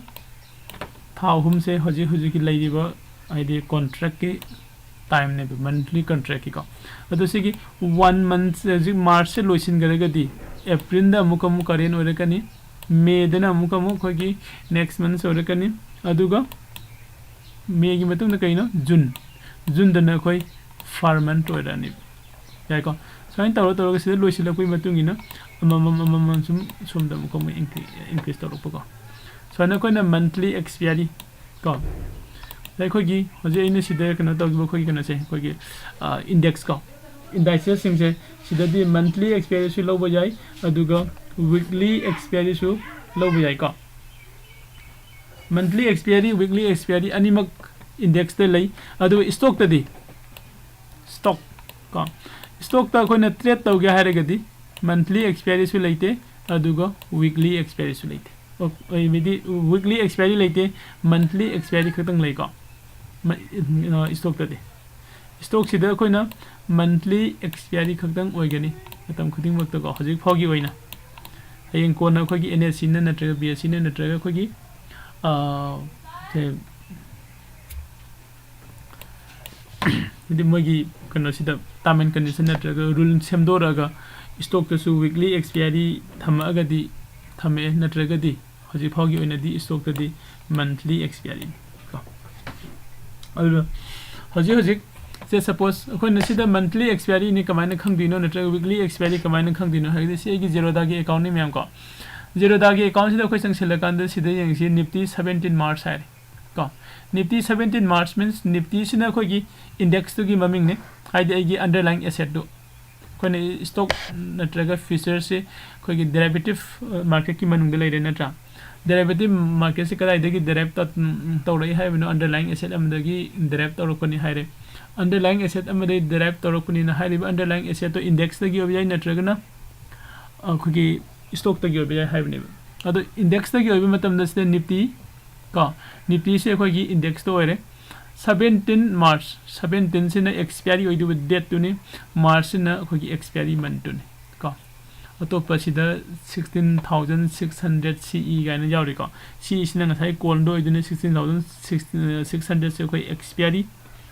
ꯊꯥ ꯑꯍꯨꯝꯁꯦ ꯍꯧꯖꯤꯛ ꯍꯧꯖꯤꯛꯀꯤ ꯂꯩꯔꯤꯕ ꯍꯥꯏꯗꯤ ꯀꯣꯟꯇ꯭ꯔꯦꯛꯀꯤ ꯇꯥꯏꯝꯅꯦꯕ, ꯃꯟꯊꯂꯤ ꯀꯣꯟꯇ꯭ꯔꯦꯛꯀꯤꯀꯣ꯫ ꯑꯗꯣ ꯁꯤꯒꯤ ꯋꯥꯟ ꯃꯟꯊ, ꯍꯧꯖꯤꯛ ꯃꯥꯔꯆꯁꯦ ꯂꯣꯏꯁꯤꯟꯈ꯭ꯔꯒꯗꯤ ꯑꯦꯄ꯭ꯔꯤꯜꯗ ꯑꯃꯨꯛ ꯑꯃꯨꯛ ꯀꯔꯦꯟ ꯑꯣꯏꯔꯛꯀꯅꯤ, ꯃꯦꯗꯅ ꯑꯃꯨꯛ ꯑꯃꯨꯛ ꯑꯩꯈꯣꯏꯒꯤ ꯅꯦꯛꯁ ꯃꯟꯊ ꯑꯣꯏꯔꯛꯀꯅꯤ꯫ ꯑꯗꯨꯒ ꯃꯦꯒꯤ ꯃꯇꯨꯡꯗ ꯀꯩꯅꯣ? ꯖꯨꯟ꯫ ꯖꯨꯟꯗꯅ ꯑꯩꯈꯣꯏ ꯐꯥꯔ ꯃꯟꯊ ꯑꯣꯏꯔꯛꯑꯅꯤ꯫ ꯌꯥꯏꯀꯣ? ꯁꯨꯃꯥꯏꯅ ꯇꯧꯔ ꯇꯧꯔꯒ ꯁꯤꯗ ꯂꯣꯏꯁꯤꯜꯂꯛꯄꯒꯤ ꯃꯇꯨꯡ ꯏꯟꯅ ꯑꯃꯃꯝ ꯑꯃꯃꯝ ꯁꯨꯝ ꯁꯣꯝꯗ ꯑꯃꯨꯛ ꯑꯃꯨꯛ ꯏꯟꯀ꯭ꯔꯤ-, ꯏꯟꯀ꯭ꯔꯤꯁ ꯇꯧꯔꯛꯄꯀꯣ꯫ ꯁꯨꯃꯥꯏꯅ ꯑꯩꯈꯣꯏꯅ ꯃꯟꯊꯂꯤ ꯑꯦꯛꯁꯄꯤꯌꯥꯔꯤ ꯀꯣ, ꯑꯗ ꯑꯩꯈꯣꯏꯒꯤ ꯍꯧꯖꯤꯛ ꯑꯩꯅ ꯁꯤꯗ ꯀꯩꯅꯣ ꯇꯧꯈꯤꯕ ꯑꯩꯈꯣꯏꯒꯤ ꯀꯩꯅꯣꯁꯦ, ꯑꯩꯈꯣꯏꯒꯤ ꯏꯟꯗꯦꯛꯁ ꯀꯣ, ꯏꯟꯗꯥꯏꯁꯦꯁꯁꯤꯡꯁꯦ ꯁꯤꯗꯗꯤ ꯃꯟꯊꯂꯤ ꯑꯦꯛꯁꯄꯤꯌꯥꯔꯤꯁꯨ ꯂꯧꯕ ꯌꯥꯏ, ꯑꯗꯨꯒ ꯋꯤꯛꯂꯤ ꯑꯦꯛꯁꯄꯤꯌꯥꯔꯤꯁꯨ ꯂꯧꯕ ꯌꯥꯏꯀꯣ꯫ ꯃꯟꯊꯂꯤ ꯑꯦꯛꯁꯄꯤꯌꯥꯔꯤ, ꯋꯤꯛꯂꯤ ꯑꯦꯛꯁꯄꯤꯌꯥꯔꯤ ꯑꯅꯤꯃꯛ ꯏꯟꯗꯦꯛꯁꯇ ꯂꯩ꯫ ꯑꯗꯨꯒ ꯏꯁꯇꯣꯛꯇꯗꯤ, ꯏꯁꯇꯣꯛ ꯀꯣ, ꯏꯁꯇꯣꯛꯇ ꯑꯩꯈꯣꯏꯅ ꯇ꯭ꯔꯦꯠ ꯇꯧꯒꯦ ꯍꯥꯏꯔꯒꯗꯤ ꯃꯟꯊꯂꯤ ꯑꯦꯛꯁꯄꯤꯌꯥꯔꯤꯁꯨ ꯂꯩꯇꯦ, ꯑꯗꯨꯒ ꯋꯤꯛꯂꯤ ꯑꯦꯛꯁꯄꯤꯌꯥꯔꯤꯁꯨ ꯂꯩꯇꯦ꯫ ꯑꯣ, ꯍꯥꯏꯕꯗꯤ ꯋꯤꯛꯂꯤ ꯑꯦꯛꯁꯄꯤꯌꯥꯔꯤ ꯂꯩꯇꯦ, ꯃꯟꯊꯂꯤ ꯑꯦꯛꯁꯄꯤꯌꯥꯔꯤ ꯈꯛꯇꯪ ꯂꯩꯀꯣ꯫ ꯃ-, ꯑ, ꯏꯁꯇꯣꯛꯇꯗꯤ, ꯏꯁꯇꯣꯛꯁꯤꯗ ꯑꯩꯈꯣꯏꯅ ꯃꯟꯊꯂꯤ ꯑꯦꯛꯁꯄꯤꯌꯥꯔꯤ ꯈꯛꯇꯪ ꯑꯣꯏꯒꯅꯤ ꯃꯇꯝ ꯈꯨꯗꯤꯡꯃꯛꯇꯀꯣ, ꯍꯧꯖꯤꯛ ꯐꯥꯎꯒꯤ ꯑꯣꯏꯅ꯫ ꯍꯌꯦꯡ ꯀꯣꯟꯅ ꯑꯩꯈꯣꯏꯒꯤ ꯑꯦꯟ ꯑꯦꯁ ꯁꯤꯅ ꯅꯠꯇ꯭ꯔꯒ ꯕꯤ ꯑꯦꯁ ꯁꯤꯅ ꯅꯠꯇ꯭ꯔꯒ ꯑꯩꯈꯣꯏꯒꯤ, ꯑ, ꯁꯦ, ꯍꯥꯏꯗꯤ ꯃꯣꯏꯒꯤ ꯀꯩꯅꯣꯁꯤꯗ ꯇꯥꯔꯝ ꯑꯦꯟ ꯀꯟꯗꯤꯁꯟ ꯅꯠꯇ꯭ꯔꯒ ꯔꯨꯜ ꯁꯦꯝꯗꯣꯔꯛꯑꯒ ꯏꯁꯇꯣꯛꯇꯁꯨ ꯋꯤꯛꯂꯤ ꯑꯦꯛꯁꯄꯤꯌꯥꯔꯤ ꯊꯝꯃꯛꯑꯒꯗꯤ ꯊꯝꯃꯛꯑꯦ, ꯅꯠꯇ꯭ꯔꯒꯗꯤ ꯍꯧꯖꯤꯛ ꯐꯥꯎꯒꯤ ꯑꯣꯏꯅꯗꯤ ꯏꯁꯇꯣꯛꯇꯗꯤ ꯃꯟꯊꯂꯤ ꯑꯦꯛꯁꯄꯤꯌꯥꯔꯤꯅꯤ ꯀꯣ꯫ ꯑꯗꯨꯒ ꯍꯧꯖꯤꯛ ꯍꯧꯖꯤꯛ ꯁꯦ ꯁꯄꯣꯁ ꯑꯩꯈꯣꯏꯅ ꯁꯤꯗ ꯃꯟꯊꯂꯤ ꯑꯦꯛꯁꯄꯤꯌꯥꯔꯤꯅꯤ ꯀꯃꯥꯏꯅ ꯈꯪꯗꯣꯏꯅꯣ ꯅꯠꯇ꯭ꯔꯒ ꯋꯤꯛꯂꯤ ꯑꯦꯛꯁꯄꯤꯌꯥꯔꯤ ꯀꯃꯥꯏꯅ ꯈꯪꯗꯣꯏꯅꯣ ꯍꯥꯏꯔꯒꯗꯤ ꯁꯤ ꯑꯩꯒꯤ ꯖꯦꯔꯣꯗꯥꯒꯤ ꯑꯦꯀꯥꯎꯟꯅꯤ ꯃꯌꯥꯝ ꯀꯣ꯫ ꯖꯦꯔꯣꯗꯥꯒꯤ ꯑꯦꯀꯥꯎꯟꯁꯤꯗ ꯑꯩꯈꯣꯏ ꯆꯪꯁꯤꯜꯂꯀꯥꯟꯗ ꯁꯤꯗ ꯌꯦꯡꯁꯤ, ꯅꯤꯐꯇꯤ ꯁꯕꯦꯟꯇꯤꯟ ꯃꯥꯔꯆ ꯍꯥꯏꯔꯦ ꯀꯣ꯫ ꯅꯤꯐꯇꯤ ꯁꯕꯦꯟꯇꯤꯟ ꯃꯥꯔꯆ means ꯅꯤꯐꯇꯤꯁꯤꯅ ꯑꯩꯈꯣꯏꯒꯤ ꯏꯟꯗꯦꯛꯁꯇꯨꯒꯤ ꯃꯃꯤꯡꯅꯦ, ꯍꯥꯏꯗꯤ ꯑꯩꯒꯤ ꯑꯟꯗꯔꯂꯥꯏꯡ ꯑꯦꯁꯦꯠꯇꯨ꯫ ꯑꯩꯈꯣꯏꯅ ꯏꯁꯇꯣꯛ ꯅꯠꯇ꯭ꯔꯒ ꯐ꯭ꯌꯨꯆꯔꯁꯦ ꯑꯩꯈꯣꯏꯒꯤ ꯗꯦꯔꯥꯏꯚꯦꯇꯤꯞ ꯃꯥꯔꯀꯦꯠꯀꯤ ꯃꯅꯨꯡꯗ ꯂꯩꯔꯦ ꯅꯠꯇ꯭ꯔꯥ? ꯗꯦꯔꯥꯏꯚꯦꯇꯤꯞ ꯃꯥꯔꯀꯦꯠꯁꯦ ꯀꯗꯥꯏꯗꯒꯤ ꯗꯦꯔꯥꯏꯚ ꯇꯧꯔꯛꯏ ꯍꯥꯏꯕꯅꯣ? ꯑꯟꯗꯔꯂꯥꯏꯡ ꯑꯦꯁꯦꯠ ꯑꯃꯗꯒꯤ ꯗꯦꯔꯥꯏꯚ ꯇꯧꯔꯛꯄꯅꯤ ꯍꯥꯏꯔꯦ꯫ ꯑꯟꯗꯔꯂꯥꯏꯡ ꯑꯦꯁꯦꯠ ꯑꯃꯗꯒꯤ ꯗꯦꯔꯥꯏꯚ ꯇꯧꯔꯛꯄꯅꯤꯅ ꯍꯥꯏꯔꯤꯕ ꯑꯟꯗꯔꯂꯥꯏꯡ ꯑꯦꯁꯦꯠꯇꯣ ꯏꯟꯗꯦꯛꯁꯇꯒꯤ ꯑꯣꯏꯕ ꯌꯥꯏ, ꯅꯠꯇ꯭ꯔꯒꯅ ꯑꯩꯈꯣꯏꯒꯤ ꯏꯁꯇꯣꯛꯇꯒꯤ ꯑꯣꯏꯕ ꯌꯥꯏ ꯍꯥꯏꯕꯅꯦꯕ꯫ ꯑꯗꯣ ꯏꯟꯗꯦꯛꯁꯇꯒꯤ ꯑꯣꯏꯕ ꯃꯇꯝꯗ ꯁꯤꯗ ꯅꯤꯐꯇꯤ ꯀꯣ, ꯅꯤꯐꯇꯤꯁꯦ ꯑꯩꯈꯣꯏꯒꯤ ꯏꯟꯗꯦꯛꯁꯇ ꯑꯣꯏꯔꯦ꯫ ꯁꯕꯦꯟꯇꯤꯟ ꯃꯥꯔꯆ, ꯁꯕꯦꯟꯇꯤꯟꯁꯤꯅ ꯑꯦꯛꯁꯄꯤꯌꯥꯔꯤ ꯑꯣꯏꯗꯣꯏꯕ ꯗꯦꯠꯇꯨꯅꯤ, ꯃꯥꯔꯆꯁꯤꯅ ꯑꯩꯈꯣꯏꯒꯤ ꯑꯦꯛꯁꯄꯤꯌꯥꯔꯤ ꯃꯟꯠꯇꯨꯅꯤ ꯀꯣ꯫ ꯑꯇꯣꯞꯄ ꯁꯤꯗ ꯁꯤꯛꯁꯇꯤꯟ ꯊꯥꯎꯖꯟ ꯁꯤꯛꯁ ꯍꯟꯗ꯭ꯔꯦꯠ ꯁꯤ ꯏ ꯀꯥꯏꯅ ꯌꯥꯎꯔꯤꯀꯣ꯫ ꯁꯤ ꯏꯁꯤꯅ ꯉꯁꯥꯏ ꯀꯣꯜꯗ ꯑꯣꯏꯗꯣꯏꯅꯤ, ꯁꯤꯛꯁꯇꯤꯟ ꯊꯥꯎꯖꯟ ꯁꯤꯛꯁ ꯍꯟꯗ꯭ꯔꯦꯠꯁꯦ ꯑꯩꯈꯣꯏ ꯑꯦꯛꯁꯄꯤꯌꯥꯔꯤ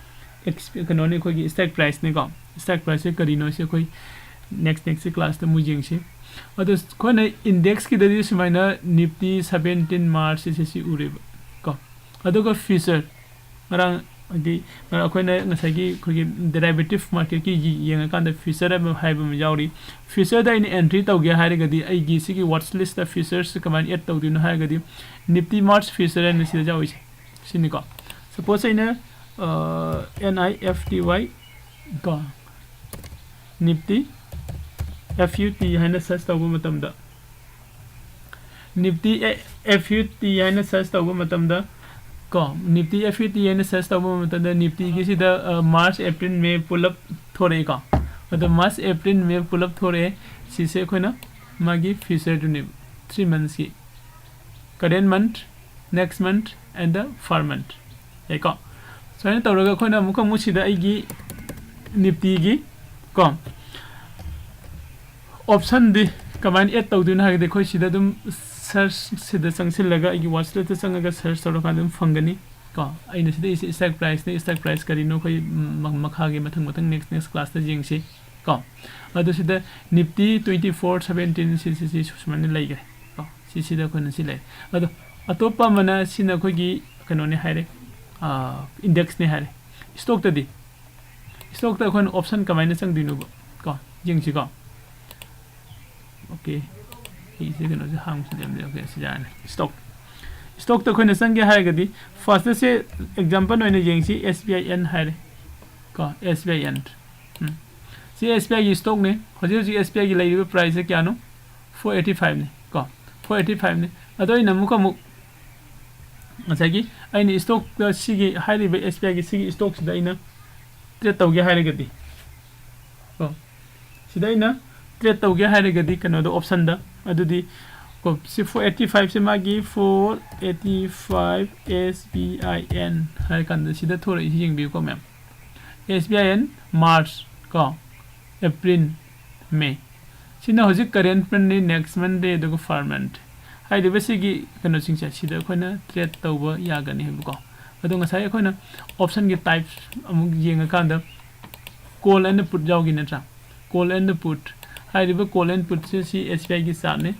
ꯑꯦꯛꯁ ꯀꯩꯅꯣꯅꯤ, ꯑꯩꯈꯣꯏꯒꯤ ꯏꯁꯇ꯭ꯔꯥꯏꯛ ꯄ꯭ꯔꯥꯏꯁꯅꯤꯀꯣ꯫ ꯏꯁꯇ꯭ꯔꯥꯏꯛ ꯄ꯭ꯔꯥꯏꯁꯁꯦ ꯀꯔꯤꯅꯣ ꯁꯤ ꯑꯩꯈꯣꯏ ꯅꯦꯛꯁ ꯅꯦꯛꯁ ꯀ꯭ꯂꯥꯁꯇ ꯑꯃꯨꯛ ꯌꯦꯡꯁꯤ꯫ ꯑꯗꯣ ꯑꯩꯈꯣꯏꯅ ꯏꯟꯗꯦꯛꯁꯀꯤꯗꯗꯤ ꯁꯨꯃꯥꯏꯅ ꯅꯤꯐꯇꯤ ꯁꯕꯦꯟꯇꯤꯟ ꯃꯥꯔꯆ ꯁꯤꯁꯦ ꯁꯤ ꯎꯔꯦꯕ ꯀꯣ꯫ ꯑꯗꯨꯒ ꯐ꯭ꯌꯨꯆꯔ, ꯉꯔꯥꯡ ꯍꯥꯏꯗꯤ ꯑꯩꯈꯣꯏꯅ ꯉꯁꯥꯏꯒꯤ ꯑꯩꯈꯣꯏꯒꯤ ꯗꯦꯔꯥꯏꯕꯦꯇꯤꯞ ꯃꯥꯔꯀꯦꯠꯀꯤ ꯌꯦꯡꯉꯀꯥꯟꯗ ꯐ꯭ꯌꯨꯆꯔ ꯍꯥꯏꯕ ꯍꯥꯏꯕ ꯑꯃ ꯌꯥꯎꯔꯤ꯫ ꯐ꯭ꯌꯨꯆꯔꯗ ꯑꯩꯅ ꯑꯦꯟꯇ꯭ꯔꯤ ꯇꯧꯒꯦ ꯍꯥꯏꯔꯒꯗꯤ ꯑꯩꯒꯤ ꯁꯤꯒꯤ ꯋꯥꯠꯆ ꯂꯤꯁꯇ ꯐ꯭ꯌꯨꯆꯔꯁꯦ ꯀꯃꯥꯏꯅ ꯑꯦꯗ ꯇꯧꯗꯣꯏꯅꯣ ꯍꯥꯏꯔꯒꯗꯤ ꯅꯤꯐꯇꯤ ꯃꯥꯔꯆ ꯐ꯭ꯌꯨꯆꯔ ꯍꯥꯏꯅ ꯁꯤꯗ ꯌꯥꯎꯔꯤꯁꯦ ꯁꯤꯅꯤꯀꯣ꯫ ꯁꯄꯣꯁ ꯑꯩꯅ ꯑꯦꯟ ꯑꯥꯏ ꯑꯦꯐ ꯇꯤ ꯋꯥꯏ ꯀꯣ, ꯅꯤꯐꯇꯤ ꯑꯦꯐ ꯌꯨ ꯇꯤ ꯍꯥꯏꯅ ꯁꯔꯆ ꯇꯧꯕ ꯃꯇꯝꯗ, ꯅꯤꯐꯇꯤ ꯑꯦꯐ ꯌꯨ ꯇꯤ ꯍꯥꯏꯅ ꯁꯔꯆ ꯇꯧꯕ ꯃꯇꯝꯗ ꯀꯣ, ꯅꯤꯐꯇꯤ ꯑꯦꯐ ꯌꯨ ꯇꯤ ꯍꯥꯏꯅ ꯁꯔꯆ ꯇꯧꯕ ꯃꯇꯝꯗ ꯅꯤꯐꯇꯤꯒꯤꯁꯤꯗ ꯃꯥꯔꯆ ꯑꯦꯄ꯭ꯔꯤꯜ ꯃꯦ ꯄꯨꯂꯞ ꯊꯣꯔꯛꯏꯀꯣ꯫ ꯑꯗꯣ ꯃꯥꯔꯆ ꯑꯦꯄ꯭ꯔꯤꯜ ꯃꯦ ꯄꯨꯂꯞ ꯊꯣꯔꯛꯑꯦ꯫ ꯁꯤꯁꯦ ꯑꯩꯈꯣꯏꯅ ꯃꯥꯒꯤ ꯐ꯭ꯌꯨꯆꯔꯗꯨꯅꯦꯕ, ꯊ꯭ꯔꯤ ꯃꯟꯊꯁꯀꯤ, current month, next month and the per month꯫ ꯌꯥꯏꯀꯣ꯫ ꯁꯨꯃꯥꯏꯅ ꯇꯧꯔꯒ ꯑꯩꯈꯣꯏꯅ ꯑꯃꯨꯛꯀ ꯑꯃꯨꯛ ꯁꯤꯗ ꯑꯩꯒꯤ ꯅꯤꯐꯇꯤꯒꯤ ꯀꯣ ꯑꯣꯞꯁꯟꯗꯤ ꯀꯃꯥꯏꯅ ꯑꯦꯗ ꯇꯧꯗꯣꯏꯅꯣ ꯍꯥꯏꯔꯒꯗꯤ ꯑꯩꯈꯣꯏ ꯁꯤꯗ ꯑꯗꯨꯝ ꯁꯔꯆ ꯁꯤꯗ ꯆꯪꯁꯤꯜꯂꯒ ꯑꯩꯒꯤ ꯋꯥꯠꯆ ꯂꯤꯁꯇ ꯆꯪꯉꯒ ꯁꯔꯆ ꯇꯧꯔꯀꯥꯟꯗ ꯑꯗꯨꯝ ꯐꯪꯒꯅꯤ ꯀꯣ꯫ ꯑꯩꯅ ꯁꯤꯗ ꯏꯁꯇ꯭ꯔꯥꯏꯛ ꯄ꯭ꯔꯥꯏꯁꯅꯤ, ꯏꯁꯇ꯭ꯔꯥꯏꯛ ꯄ꯭ꯔꯥꯏꯁ ꯀꯔꯤꯅꯣ ꯑꯩꯈꯣꯏ ꯃ- ꯃꯈꯥꯒꯤ ꯃꯊꯪ ꯃꯊꯪ ꯅꯦꯛꯁ ꯅꯦꯛꯁ ꯀ꯭ꯂꯥꯁꯇ ꯌꯦꯡꯁꯤ ꯀꯣ꯫ ꯑꯗꯣ ꯁꯤꯗ ꯅꯤꯐꯇꯤ ꯇ꯭ꯋꯦꯟꯇꯤ ꯐꯣꯔ ꯁꯕꯦꯟꯇꯤꯟ ꯁꯤ ꯁꯤ ꯁꯤ ꯁꯨꯃꯥꯏꯅ ꯂꯩꯈ꯭ꯔꯦ ꯀꯣ꯫ ꯁꯤꯁꯤꯗ ꯑꯩꯈꯣꯏꯅ ꯁꯤ ꯂꯩ꯫ ꯑꯗꯣ ꯑꯇꯣꯞꯄ ꯑꯃꯅ ꯁꯤꯅ ꯑꯩꯈꯣꯏꯒꯤ ꯀꯩꯅꯣꯅꯦ ꯍꯥꯏꯔꯦ, ꯏꯟꯗꯦꯛꯁꯅꯦ ꯍꯥꯏꯔꯦ꯫ ꯏꯁꯇꯣꯛꯇꯗꯤ, ꯏꯁꯇꯣꯛꯇ ꯑꯩꯈꯣꯏꯅ ꯑꯣꯞꯁꯟ ꯀꯃꯥꯏꯅ ꯆꯪꯗꯣꯏꯅꯣꯕ ꯀꯣ, ꯌꯦꯡꯁꯤꯀꯣ꯫ ꯑꯣꯀꯦ, ꯑꯩꯁꯦ ꯀꯩꯅꯣꯁꯦ ꯍꯥꯡꯕꯁꯤꯗꯤ ꯑꯣꯀꯦ, ꯁꯤ ꯌꯥꯔꯅꯤ꯫ ꯏꯁꯇꯣꯛ, ꯏꯁꯇꯣꯛꯇ ꯑꯩꯈꯣꯏꯅ ꯆꯪꯒꯦ ꯍꯥꯏꯔꯒꯗꯤ ꯐꯥꯔꯁꯇꯁꯦ ꯑꯦꯛꯖꯥꯝꯄꯜ ꯑꯣꯏꯅ ꯌꯦꯡꯁꯤ, ꯑꯦꯁ ꯕꯤ ꯑꯥꯏ ꯑꯦꯟ ꯍꯥꯏꯔꯦ ꯀꯣ, ꯑꯦꯁ B I and. Um. C S B ꯑꯥꯏꯒꯤ ꯏꯁꯇꯣꯛꯅꯦ꯫ ꯍꯧꯖꯤꯛ ꯍꯧꯖꯤꯛ ꯑꯦꯁ ꯕꯤ ꯑꯥꯏꯒꯤ ꯂꯩꯔꯤꯕ ꯄ꯭ꯔꯥꯏꯁꯁꯦ ꯀꯌꯥꯅꯣ? ꯐꯣꯔ ꯑꯩꯠꯇꯤ ꯐꯥꯏꯚꯅꯤ ꯀꯣ, ꯐꯣꯔ ꯑꯩꯠꯇꯤ ꯐꯥꯏꯚꯅꯤ꯫ ꯑꯗꯣ ꯑꯩꯅ ꯑꯃꯨꯛꯀ ꯑꯃꯨꯛ ꯉꯁꯥꯏꯒꯤ ꯑꯩꯅ ꯏꯁꯇꯣꯛꯇ ꯁꯤꯒꯤ ꯍꯥꯏꯔꯤꯕ ꯑꯦꯁ ꯕꯤ ꯑꯥꯏꯒꯤ ꯁꯤꯒꯤ ꯏꯁꯇꯣꯛꯁꯤꯗ ꯑꯩꯅ ꯇ꯭ꯔꯦꯠ ꯇꯧꯒꯦ ꯍꯥꯏꯔꯒꯗꯤ ꯀꯣ, ꯁꯤꯗ ꯑꯩꯅ ꯇ꯭ꯔꯦꯠ ꯇꯧꯒꯦ ꯍꯥꯏꯔꯒꯗꯤ ꯀꯩꯅꯣꯗ, ꯑꯣꯞꯁꯟꯗ, ꯑꯗꯨꯗꯤ ꯀꯣ, ꯁꯤ ꯐꯣꯔ ꯑꯩꯠꯇꯤ ꯐꯥꯏꯚꯁꯦ ꯃꯥꯒꯤ four eighty five S B I N ꯍꯥꯏꯔ ꯀꯥꯟꯗ ꯁꯤꯗ ꯊꯣꯔꯛꯏꯁꯤ ꯌꯦꯡꯕꯤꯌꯨꯀꯣ ꯃꯌꯥꯝ꯫ S B I N March ꯀꯣ, ꯑꯦꯄ꯭ꯔꯤꯜ, ꯃꯦ꯫ ꯁꯤꯅ ꯍꯧꯖꯤꯛ ꯀꯔꯦꯟ ꯃꯟꯅꯤ, ꯅꯦꯛꯁ ꯃꯟꯗꯦ, ꯑꯗꯨꯒ ꯐꯥꯔ ꯃꯟꯠ ꯍꯥꯏꯔꯤꯕꯁꯤꯒꯤ ꯀꯩꯅꯣꯁꯤꯡꯁꯦ ꯁꯤꯗ ꯑꯩꯈꯣꯏꯅ ꯇ꯭ꯔꯦꯠ ꯇꯧꯕ ꯌꯥꯒꯅꯤ ꯍꯥꯏꯕꯀꯣ꯫ ꯑꯗꯣ ꯉꯁꯥꯏ ꯑꯩꯈꯣꯏꯅ ꯑꯣꯞꯁꯟꯒꯤ ꯇꯥꯏꯞ ꯑꯃꯨꯛ ꯌꯦꯡꯉꯀꯥꯟꯗ ꯀꯣꯜ ꯑꯦꯟ ꯄꯨꯠ ꯌꯥꯎꯈꯤ ꯅꯠꯇ꯭ꯔꯥ? ꯀꯣꯜ ꯑꯦꯟ ꯄꯨꯠ ꯍꯥꯏꯔꯤꯕ call and ꯄꯨꯠꯁꯦ C S B ꯑꯥꯏꯒꯤ ꯆꯥꯔꯠꯅꯤ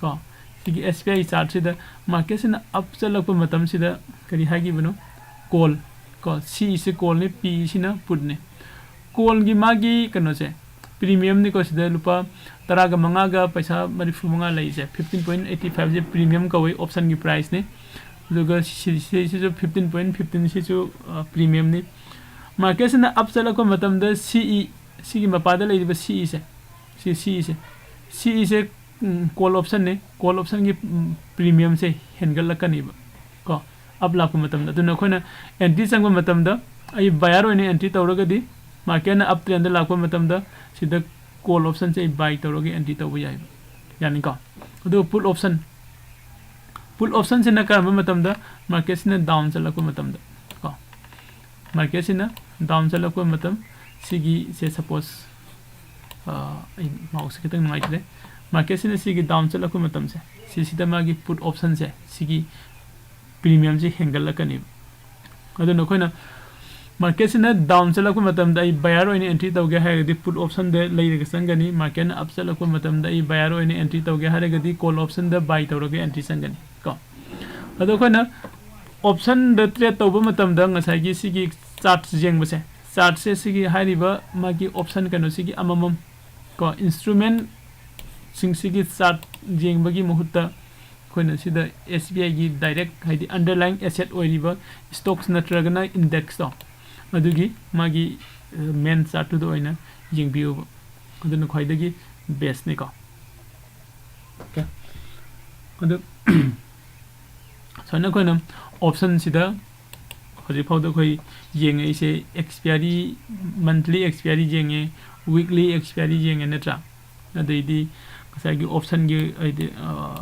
ꯀꯣ꯫ ꯁꯤꯒꯤ ꯑꯦꯁ ꯕꯤ ꯑꯥꯏ ꯆꯥꯔꯠꯁꯤꯗ ꯃꯥꯔꯀꯦꯠꯁꯤꯅ ꯑꯞ ꯆꯠꯂꯛꯄ ꯃꯇꯝꯁꯤꯗ ꯀꯔꯤ ꯍꯥꯏꯈꯤꯕꯅꯣ? ꯀꯣꯜ ꯀꯣ, ꯁꯤ ꯏꯁꯤ ꯀꯣꯜꯅꯤ, ꯄꯤ ꯏꯁꯤꯅ ꯄꯨꯠꯅꯤ꯫ ꯀꯣꯜꯒꯤ ꯃꯥꯒꯤ ꯀꯩꯅꯣꯁꯦ ꯄ꯭ꯔꯤꯃꯤꯌꯝꯅꯤꯀꯣ, ꯁꯤꯗ ꯂꯨꯄꯥ ꯇꯔꯥꯒ ꯃꯉꯥꯒ ꯄꯩꯁꯥ ꯃꯔꯤꯐꯨ ꯃꯉꯥ ꯂꯩꯔꯤꯁꯦ, ꯐꯤꯐꯇꯤꯟ ꯄꯣꯏꯟ ꯑꯩꯠꯇꯤ ꯐꯥꯏꯚꯁꯦ ꯄ꯭ꯔꯤꯃꯤꯌꯝ ꯀꯧꯏ ꯑꯣꯞꯁꯟꯒꯤ ꯄ꯭ꯔꯥꯏꯁꯅꯤ꯫ ꯑꯗꯨꯒ ꯁꯤ- ꯁꯤꯁꯤꯁꯨ ꯐꯤꯐꯇꯤꯟ ꯄꯣꯏꯟ ꯐꯤꯐꯇꯤꯟ ꯁꯤꯁꯨ ꯄ꯭ꯔꯤꯃꯤꯌꯝꯅꯤ꯫ ꯃꯥꯔꯀꯦꯠꯁꯤꯅ ꯑꯞ ꯆꯠꯂꯛꯄ ꯃꯇꯝꯗ ꯁꯤ ꯏ, ꯁꯤꯒꯤ ꯃꯄꯥꯗ ꯂꯩꯔꯤꯕ ꯁꯤ ꯏꯁꯦ, ꯁꯤ ꯁꯤ ꯏꯁꯦ, ꯁꯤ ꯏꯁꯦ ꯀꯣꯜ ꯑꯣꯞꯁꯟꯅꯤ꯫ ꯀꯣꯜ ꯑꯣꯞꯁꯟꯒꯤ ꯄ꯭ꯔꯤꯃꯤꯌꯝꯁꯦ ꯍꯦꯟꯒꯠꯂꯛꯀꯅꯤꯕ ꯀꯣ, ꯑꯞ ꯂꯥꯛꯄ ꯃꯇꯝꯗ꯫ ꯑꯗꯨꯅ ꯑꯩꯈꯣꯏꯅ ꯑꯦꯟꯇ꯭ꯔꯤ ꯆꯪꯕ ꯃꯇꯝꯗ ꯑꯩ ꯕꯥꯌꯔ ꯑꯣꯏꯅ ꯑꯦꯟꯇ꯭ꯔꯤ ꯇꯧꯔꯒꯗꯤ ꯃꯥꯔꯀꯦꯠꯅ ꯑꯞ ꯇ꯭ꯔꯦꯟꯗ ꯂꯥꯛꯄ ꯃꯇꯝꯗ ꯁꯤꯗ ꯀꯣꯜ ꯑꯣꯞꯁꯟꯁꯦ ꯑꯩ ꯕꯥꯏ ꯇꯧꯔꯒ ꯑꯦꯟꯇ꯭ꯔꯤ ꯇꯧꯕ ꯌꯥꯏꯕ, ꯌꯥꯅꯤꯀꯣ꯫ ꯑꯗꯨꯒ ꯄꯨꯠ ꯑꯣꯞꯁꯟ, ꯄꯨꯠ ꯑꯣꯞꯁꯟꯁꯤꯅ ꯀꯔꯝꯕ ꯃꯇꯝꯗ? ꯃꯥꯔꯀꯦꯠꯁꯤꯅ ꯗꯥꯎꯟ ꯆꯠꯂꯛꯄ ꯃꯇꯝꯗ ꯀꯣ, ꯃꯥꯔꯀꯦꯠꯁꯤꯅ ꯗꯥꯎꯟ ꯆꯠꯂꯛꯄ ꯃꯇꯝ, ꯁꯤꯒꯤꯁꯦ ꯁꯄꯣꯁ ꯑꯩ ꯃꯥꯎꯁꯁꯦ ꯈꯤꯇꯪ ꯅꯨꯡꯉꯥꯏꯇ꯭ꯔꯦ꯫ ꯃꯥꯔꯀꯦꯠꯁꯤꯅ ꯁꯤꯒꯤ ꯗꯥꯎꯟ ꯆꯠꯂꯛꯄ ꯃꯇꯝꯁꯦ, ꯁꯤꯁꯤꯗ ꯃꯥꯒꯤ ꯄꯨꯠ ꯑꯣꯞꯁꯟꯁꯦ, ꯁꯤꯒꯤ ꯄ꯭ꯔꯤꯃꯤꯌꯝꯁꯦ ꯍꯦꯟꯒꯠꯂꯛꯀꯅꯦꯕ꯫ ꯑꯗꯨꯅ ꯑꯩꯈꯣꯏꯅ ꯃꯥꯔꯀꯦꯠꯁꯤꯅ ꯗꯥꯎꯟ ꯆꯠꯂꯛꯄ ꯃꯇꯝꯗ ꯑꯩ ꯕꯥꯌꯔ ꯑꯣꯏꯅ ꯑꯦꯟꯇ꯭ꯔꯤ ꯇꯧꯒꯦ ꯍꯥꯏꯔꯒꯗꯤ ꯄꯨꯠ ꯑꯣꯞꯁꯟꯗ ꯂꯩꯔꯒ ꯆꯪꯒꯅꯤ꯫ ꯃꯥꯔꯀꯦꯠꯅ ꯑꯞ ꯆꯠꯂꯛꯄ ꯃꯇꯝꯗ ꯑꯩ ꯕꯥꯌꯔ ꯑꯣꯏꯅ ꯑꯦꯟꯇ꯭ꯔꯤ ꯇꯧꯒꯦ ꯍꯥꯏꯔꯒꯗꯤ ꯀꯣꯜ ꯑꯣꯞꯁꯟꯗ ꯕꯥꯏ ꯇꯧꯔꯒ ꯑꯦꯟꯇ꯭ꯔꯤ ꯆꯪꯒꯅꯤ ꯀꯣ꯫ ꯑꯗꯣ ꯑꯩꯈꯣꯏꯅ ꯑꯣꯞꯁꯟꯗ ꯇ꯭ꯔꯦꯠ ꯇꯧꯕ ꯃꯇꯝꯗ ꯉꯁꯥꯏꯒꯤ ꯁꯤꯒꯤ ꯆꯥꯔꯠ ꯌꯦꯡꯕꯁꯦ, ꯆꯥꯔꯠꯁꯦ ꯁꯤꯒꯤ ꯍꯥꯏꯔꯤꯕ ꯃꯥꯒꯤ ꯑꯣꯞꯁꯟ ꯀꯩꯅꯣꯁꯤꯒꯤ ꯑꯃꯃꯝ ꯀꯣ, ꯏꯟꯁꯇ꯭ꯔꯨꯃꯦꯟꯁꯤꯡꯁꯤꯒꯤ ꯆꯥꯔꯠ ꯌꯦꯡꯕꯒꯤ ꯃꯍꯨꯠꯇ ꯑꯩꯈꯣꯏꯅ ꯁꯤꯗ ꯑꯦꯁ ꯕꯤ ꯑꯥꯏꯒꯤ ꯗꯥꯏꯔꯦꯛ, ꯍꯥꯏꯗꯤ ꯑꯟꯗꯔꯂꯥꯏꯟ ꯑꯦꯁꯦꯠ ꯑꯣꯏꯔꯤꯕ ꯁ꯭ꯇꯣꯛꯁ ꯅꯠꯇ꯭ꯔꯒꯅ ꯏꯟꯗꯦꯛꯁꯇꯣ, ꯑꯗꯨꯒꯤ ꯃꯥꯒꯤ ꯃꯦꯟ ꯆꯥꯔꯠꯇꯨꯗ ꯑꯣꯏꯅ ꯌꯦꯡꯕꯤꯌꯨꯕ, ꯑꯗꯨꯅ ꯈ꯭ꯋꯥꯏꯗꯒꯤ ꯕꯦꯁꯅꯤꯀꯣ꯫ ꯑꯣꯀꯦ, ꯑꯗꯨ ꯁꯨꯃꯥꯏꯅ ꯑꯩꯈꯣꯏꯅ ꯑꯣꯞꯁꯟꯁꯤꯗ ꯍꯧꯖꯤꯛ ꯐꯥꯎꯗ ꯑꯩꯈꯣꯏ ꯌꯦꯡꯉꯛꯏꯁꯦ, ꯑꯦꯛꯁꯄꯤꯌꯥꯔꯤ, ꯃꯟꯊꯂꯤ ꯑꯦꯛꯁꯄꯤꯌꯥꯔꯤ ꯌꯦꯡꯉꯦ, ꯋꯤꯛꯂꯤ ꯑꯦꯛꯁꯄꯤꯌꯥꯔꯤ ꯌꯦꯡꯉꯦ ꯅꯠꯇ꯭ꯔꯥ? ꯑꯗꯩꯗꯤ ꯉꯁꯥꯏꯒꯤ option ꯒꯤ, ꯍꯥꯏꯗꯤ, ꯑ,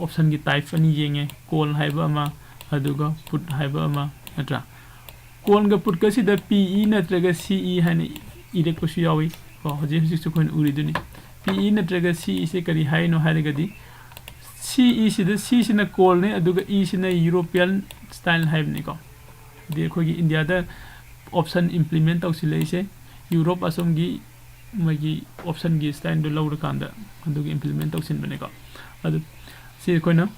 option ꯒꯤ type ꯑꯅꯤ ꯌꯦꯡꯉꯦ, call ꯍꯥꯏꯕ ꯑꯃ, ꯑꯗꯨꯒ put ꯍꯥꯏꯕ ꯑꯃ, ꯅꯠꯇ꯭ꯔꯥ? Call ꯒ put ꯀꯁꯤꯗ P E ꯅꯠꯇ꯭ꯔꯒ C E ꯍꯥꯏꯅ ꯏꯔꯛꯄꯁꯨ ꯌꯥꯎꯏ꯫ ꯀꯣ, ꯍꯧꯖꯤꯛ ꯍꯧꯖꯤꯛꯁꯨ ꯑꯩꯈꯣꯏꯅ ꯎꯔꯤꯗꯨꯅꯤ꯫ P E ꯅꯠꯇ꯭ꯔꯒ C E ꯁꯦ ꯀꯔꯤ ꯍꯥꯏꯅꯣ ꯍꯥꯏꯔꯒꯗꯤ, C E ꯁꯤꯗ, C ꯁꯤꯅ call ꯅꯤ, ꯑꯗꯨꯒ E ꯁꯤꯅ European style ꯍꯥꯏꯕꯅꯤꯀꯣ꯫ ꯍꯥꯏꯗꯤ ꯑꯩꯈꯣꯏꯒꯤ ꯏꯟꯗꯤꯌꯥꯗ option implement ꯇꯧꯁꯤꯜꯂꯛꯏꯁꯦ ꯌꯨꯔꯣꯞ ꯑꯁꯣꯝꯒꯤ ꯃꯣꯏꯒꯤ option ꯒꯤ style ꯗꯨ ꯂꯧꯔꯀꯥꯟꯗ ꯑꯗꯨꯒꯤ implement ꯇꯧꯁꯤꯟꯕꯅꯦꯀꯣ꯫ ꯑꯗꯨ ꯁꯤ ꯑꯩꯈꯣꯏꯅ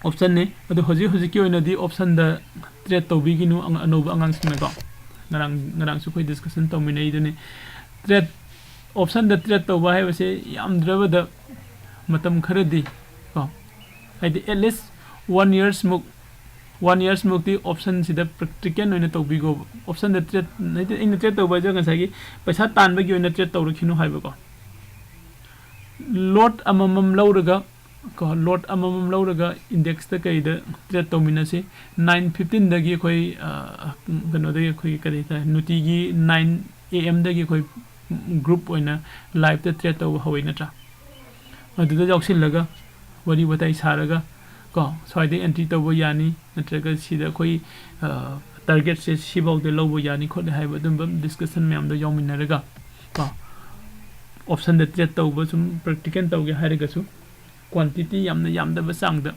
option ꯅꯤ꯫ ꯑꯗꯨ ꯍꯧꯖꯤꯛ ꯍꯧꯖꯤꯛꯀꯤ ꯑꯣꯏꯅꯗꯤ option ꯗ trade ꯇꯧꯕꯤꯒꯤꯅꯨ, ꯑꯉ-, ꯑꯅꯧꯕ ꯑꯉꯥꯡꯁꯤꯡꯅꯀꯣ꯫ ꯉꯔꯥꯡ, ꯉꯔꯥꯡꯁꯨ ꯑꯩꯈꯣꯏ discussion ꯇꯧꯃꯤꯟꯅꯩꯗꯨꯅꯤ꯫ Trade, option ꯗ trade ꯇꯧꯕ ꯍꯥꯏꯕꯁꯦ ꯌꯥꯝꯗ꯭ꯔꯕꯗ ꯃꯇꯝ ꯈꯔꯗꯤ ꯀꯣ, ꯍꯥꯏꯗꯤ at least one years ꯃꯨꯛ, one years ꯃꯨꯛꯇꯤ option ꯁꯤꯗ practical ꯑꯣꯏꯅ ꯇꯧꯕꯤꯈꯣꯕ꯫ Option ꯗ trade, ꯍꯥꯏꯗꯤ ꯑꯩꯅ trade ꯇꯧꯕ ꯍꯥꯏꯁꯦ ꯉꯁꯥꯏꯒꯤ ꯄꯩꯁꯥ ꯇꯥꯟꯕꯒꯤ ꯑꯣꯏꯅ trade ꯇꯧꯔꯛꯈꯤꯅꯨ ꯍꯥꯏꯕꯀꯣ꯫ Lot ꯑꯃꯃꯝ ꯂꯧꯔꯒ, ꯀꯣ, lot ꯑꯃꯃꯝ ꯂꯧꯔꯒ index ꯇ ꯀꯩꯗ trade ꯇꯧꯃꯤꯟꯅꯁꯤ꯫ Nine fifteen ꯗꯒꯤ ꯑꯩꯈꯣꯏ, ꯑ, ꯀꯩꯅꯣꯗꯒꯤ ꯑꯩꯈꯣꯏ ꯀꯔꯤ ꯍꯥꯏꯇꯥꯔꯦ, ꯅꯨꯡꯇꯤꯒꯤ nine A M ꯗꯒꯤ ꯑꯩꯈꯣꯏ group ꯑꯣꯏꯅ live ꯇ trade ꯇꯧꯕ ꯍꯧꯋꯤ ꯅꯠꯇ꯭ꯔꯥ? ꯑꯗꯨꯗ ꯌꯥꯎꯁꯤꯜꯂꯒ ꯋꯥꯔꯤ ꯋꯥꯇꯥꯏ ꯁꯥꯔꯒ, ꯀꯣ, ꯁ꯭ꯋꯥꯏꯗ entry ꯇꯧꯕ ꯌꯥꯅꯤ, ꯅꯠꯇ꯭ꯔꯒ ꯁꯤꯗ ꯑꯩꯈꯣꯏ, ꯑ, target ꯁꯦ ꯁꯤꯐꯥꯎꯗ ꯂꯧꯕ ꯌꯥꯅꯤ ꯈꯣꯠꯂꯤ ꯍꯥꯏꯕ ꯑꯗꯨꯝꯕ discussion ꯃꯌꯥꯝꯗꯣ ꯌꯥꯎꯃꯤꯟꯅꯔꯒ, ꯀꯣ, option ꯗ trade ꯇꯧꯕ ꯁꯨꯝ practical ꯇꯧꯒꯦ ꯍꯥꯏꯔꯒꯁꯨ quantity ꯌꯥꯝꯅ ꯌꯥꯝꯗꯕ ꯆꯥꯡꯗ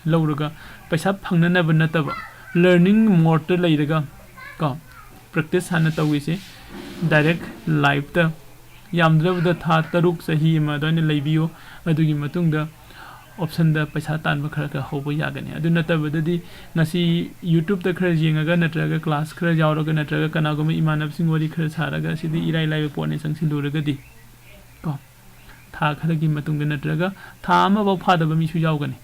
ꯂꯧꯔꯒ ꯄꯩꯁꯥ ꯐꯪꯅꯅꯕ ꯅꯠꯇꯕ, learning mode ꯇ ꯂꯩꯔꯒ, ꯀꯣ, practice ꯍꯥꯟꯅ ꯇꯧꯈꯤꯁꯤ꯫ Direct live ꯇ ꯌꯥꯝꯗ꯭ꯔꯕꯗ ꯊꯥ ꯇꯔꯨꯛ, ꯆꯍꯤ ꯑꯃ ꯑꯗꯨꯃꯥꯏꯅ ꯂꯩꯕꯤꯌꯨ꯫ ꯑꯗꯨꯒꯤ ꯃꯇꯨꯡꯗ option ꯗ ꯄꯩꯁꯥ ꯇꯥꯟꯕ ꯈꯔ ꯈꯔ ꯍꯧꯕ ꯌꯥꯒꯅꯤ꯫ ꯑꯗꯨ ꯅꯠꯇꯕꯗꯗꯤ ꯉꯁꯤ YouTube ꯇ ꯈꯔ ꯌꯦꯡꯉꯒ, ꯅꯠꯇ꯭ꯔꯒ class ꯈꯔ ꯌꯥꯎꯔꯒ, ꯅꯠꯇ꯭ꯔꯒ ꯀꯅꯥꯒꯨꯝꯕ ꯏꯃꯥꯟꯅꯕꯁꯤꯡ ꯋꯥꯔꯤ ꯈꯔ ꯁꯥꯔꯒ ꯁꯤꯗꯤ ꯏꯔꯥꯏ ꯂꯥꯏꯕ ꯄꯣꯠꯅꯤ ꯆꯪꯁꯤꯜꯂꯨꯔꯒꯗꯤ, ꯀꯣ, ꯊꯥ ꯈꯔꯒꯤ ꯃꯇꯨꯡꯗ ꯅꯠꯇ꯭ꯔꯒ ꯊꯥ ꯑꯃꯐꯥꯎ ꯐꯥꯗꯕ ꯃꯤꯁꯨ ꯌꯥꯎꯒꯅꯤ꯫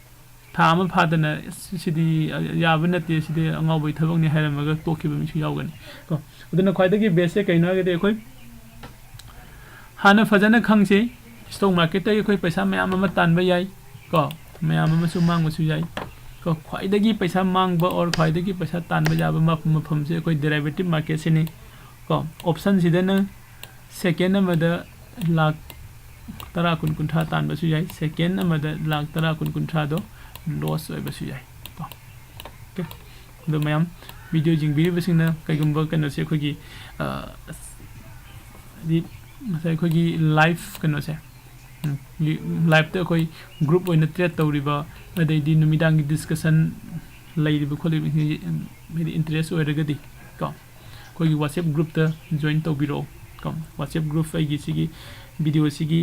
ꯊꯥ ꯑꯃ ꯐꯥꯗꯅ "ꯑꯁ, ꯁꯤꯗꯤ ꯌꯥꯕ ꯅꯠꯇꯦ, ꯁꯤꯗꯤ ꯑꯉꯥꯎꯕꯒꯤ ꯊꯕꯛꯅꯤ" ꯍꯥꯏꯔꯝꯃꯒ ꯇꯣꯛꯈꯤꯕ ꯃꯤꯁꯨ ꯌꯥꯎꯒꯅꯤ꯫ ꯀꯣ, ꯑꯗꯨꯅ ꯈ꯭ꯋꯥꯏꯗꯒꯤ best ꯁꯦ ꯀꯩꯅꯣ ꯍꯥꯏꯔꯒꯗꯤ ꯑꯩꯈꯣꯏ ꯍꯥꯟꯅ ꯐꯖꯅ ꯈꯪꯁꯤ꯫ Stock market ꯇꯒꯤ ꯑꯩꯈꯣꯏ ꯄꯩꯁꯥ ꯃꯌꯥꯝ ꯑꯃ ꯇꯥꯟꯕ ꯌꯥꯏ, ꯀꯣ, ꯃꯌꯥꯝ ꯑꯃꯁꯨ ꯃꯥꯡꯕꯁꯨ ꯌꯥꯏ꯫ ꯀꯣ, ꯈ꯭ꯋꯥꯏꯗꯒꯤ ꯄꯩꯁꯥ ꯃꯥꯡꯕ or ꯈ꯭ꯋꯥꯏꯗꯒꯤ ꯄꯩꯁꯥ ꯇꯥꯟꯕ ꯌꯥꯕ ꯃꯐꯝ, ꯃꯐꯝꯁꯦ ꯑꯩꯈꯣꯏ derivative market ꯁꯤꯅꯤ꯫ ꯀꯣ, option ꯁꯤꯗꯅ second ꯑꯃꯗ ꯂꯥꯛ ꯇꯔꯥ, ꯀꯨꯟ, ꯀꯨꯟꯊ꯭ꯔꯥ ꯇꯥꯟꯕꯁꯨ ꯌꯥꯏ꯫ ꯁꯦꯀꯦꯟ ꯑꯃꯗ ꯂꯥꯛ ꯇꯔꯥ, ꯀꯨꯟ, ꯀꯨꯟꯊ꯭ꯔꯥꯗꯣ ꯂꯣꯁ ꯑꯣꯏꯕꯁꯨ ꯌꯥꯏ ꯀꯣ꯫ ꯑꯣꯀꯦ, ꯑꯗꯣ ꯃꯌꯥꯝ ꯚꯤꯗꯤꯑꯣ ꯌꯦꯡꯕꯤꯔꯤꯕꯁꯤꯡꯅ ꯀꯩꯒꯨꯝꯕ ꯀꯩꯅꯣꯁꯦ ꯑꯩꯈꯣꯏꯒꯤ, ꯑ, ꯑꯁ, ꯍꯥꯏꯗꯤ ꯉꯁꯥꯏ ꯑꯩꯈꯣꯏꯒꯤ ꯂꯥꯏꯐ ꯀꯩꯅꯣꯁꯦ, ꯎꯝ, ꯂꯤ-, ꯂꯥꯏꯐꯇ ꯑꯩꯈꯣꯏ ꯒ꯭ꯔꯨꯞ ꯑꯣꯏꯅ ꯇ꯭ꯔꯦꯠ ꯇꯧꯔꯤꯕ, ꯑꯗꯩꯗꯤ ꯅꯨꯃꯤꯗꯥꯡꯒꯤ ꯗꯤꯁꯀꯁꯟ ꯂꯩꯔꯤꯕ ꯈꯣꯠꯂꯤꯕꯁꯤꯡꯁꯦ, ꯎꯝ, ꯍꯥꯏꯗꯤ ꯏꯟꯇꯔꯦꯁ ꯑꯣꯏꯔꯒꯗꯤ ꯀꯣ, ꯑꯩꯈꯣꯏꯒꯤ ꯋꯥꯆꯦꯞ ꯒ꯭ꯔꯨꯞꯇ ꯖꯣꯏꯟ ꯇꯧꯕꯤꯔꯛꯑꯣ ꯀꯣ꯫ ꯋꯥꯆꯦꯞ ꯒ꯭ꯔꯨꯞ ꯑꯩꯒꯤ ꯁꯤꯒꯤ ꯚꯤꯗꯤꯑꯣꯁꯤꯒꯤ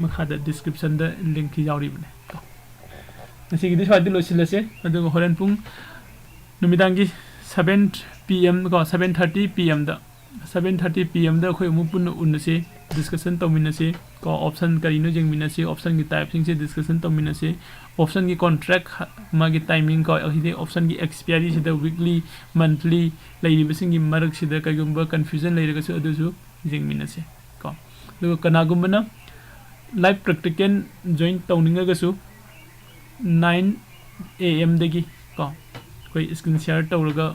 ꯃꯈꯥꯗ ꯗꯤꯁꯀ꯭ꯔꯤꯞꯁꯟꯗ ꯂꯤꯡꯛ ꯌꯥꯎꯔꯤꯕꯅꯦ ꯀꯣ꯫ ꯉꯁꯤꯒꯤꯗꯤ ꯁ꯭ꯋꯥꯏꯗ ꯂꯣꯏꯁꯤꯜꯂꯁꯦ, ꯑꯗꯨꯒ ꯍꯣꯔꯦꯟ ꯄꯨꯡ ꯅꯨꯃꯤꯗꯥꯡꯒꯤ ꯁꯚꯦꯟ ꯄꯤ ꯑꯦꯝ ꯀꯣ, ꯁꯚꯦꯟ ꯊꯥꯔꯇꯤ ꯄꯤ ꯑꯦꯝꯗ, ꯁꯚꯦꯟ ꯊꯥꯔꯇꯤ ꯄꯤ ꯑꯦꯝꯗ ꯑꯩꯈꯣꯏ ꯑꯃꯨꯛ ꯄꯨꯟꯅ ꯎꯅꯁꯤ, ꯗꯤꯁꯀꯁꯟ ꯇꯧꯃꯤꯟꯅꯁꯤ ꯀꯣ꯫ ꯑꯣꯞꯁꯟ ꯀꯔꯤꯅꯣ ꯌꯦꯡꯃꯤꯟꯅꯁꯤ, ꯑꯣꯞꯁꯟꯒꯤ ꯇꯥꯏꯞꯁꯤꯡꯁꯦ ꯗꯤꯁꯀꯁꯟ ꯇꯧꯃꯤꯟꯅꯁꯤ꯫ ꯑꯣꯞꯁꯟꯒꯤ ꯀꯣꯟꯇ꯭ꯔꯦꯛ, ꯃꯥꯒꯤ ꯇꯥꯏꯃꯤꯡ ꯀꯣ, ꯑꯁꯤꯗꯤ ꯑꯣꯞꯁꯟꯒꯤ ꯑꯦꯛꯁꯄꯤꯌꯥꯔꯤꯁꯤꯗ ꯋꯤꯛꯂꯤ, ꯃꯟꯊꯂꯤ ꯂꯩꯔꯤꯕꯁꯤꯡꯒꯤ ꯃꯔꯛꯁꯤꯗ ꯀꯩꯒꯨꯝꯕ ꯀꯟꯐ꯭ꯌꯨꯖꯟ ꯂꯩꯔꯒꯁꯨ ꯑꯗꯨꯁꯨ ꯌꯦꯡꯃꯤꯟꯅꯁꯤ ꯀꯣ꯫ ꯑꯗꯨꯒ ꯀꯅꯥꯒꯨꯝꯕꯅ ꯂꯥꯏꯚ ꯄ꯭ꯔꯦꯛꯇꯤꯀꯦꯜ ꯖꯣꯏꯟ ꯇꯧꯅꯤꯡꯉꯒꯁꯨ ꯅꯥꯏꯟ ꯑꯦ ꯑꯦꯝꯗꯒꯤ ꯀꯣ, ꯑꯩꯈꯣꯏ ꯁ꯭ꯀ꯭ꯔꯤꯟ ꯁꯤꯌꯥꯔ ꯇꯧꯔꯒ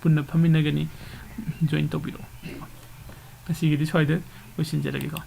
ꯄꯨꯟꯅ ꯐꯝꯃꯤꯟꯅꯒꯅꯤ, ꯖꯣꯏꯟ ꯇꯧꯕꯤꯔꯛꯑꯣ꯫ ꯉꯁꯤꯒꯤꯗꯤ ꯁ꯭ꯋꯥꯏꯗ ꯂꯣꯏꯁꯤꯟꯖꯔꯒꯦꯀꯣ꯫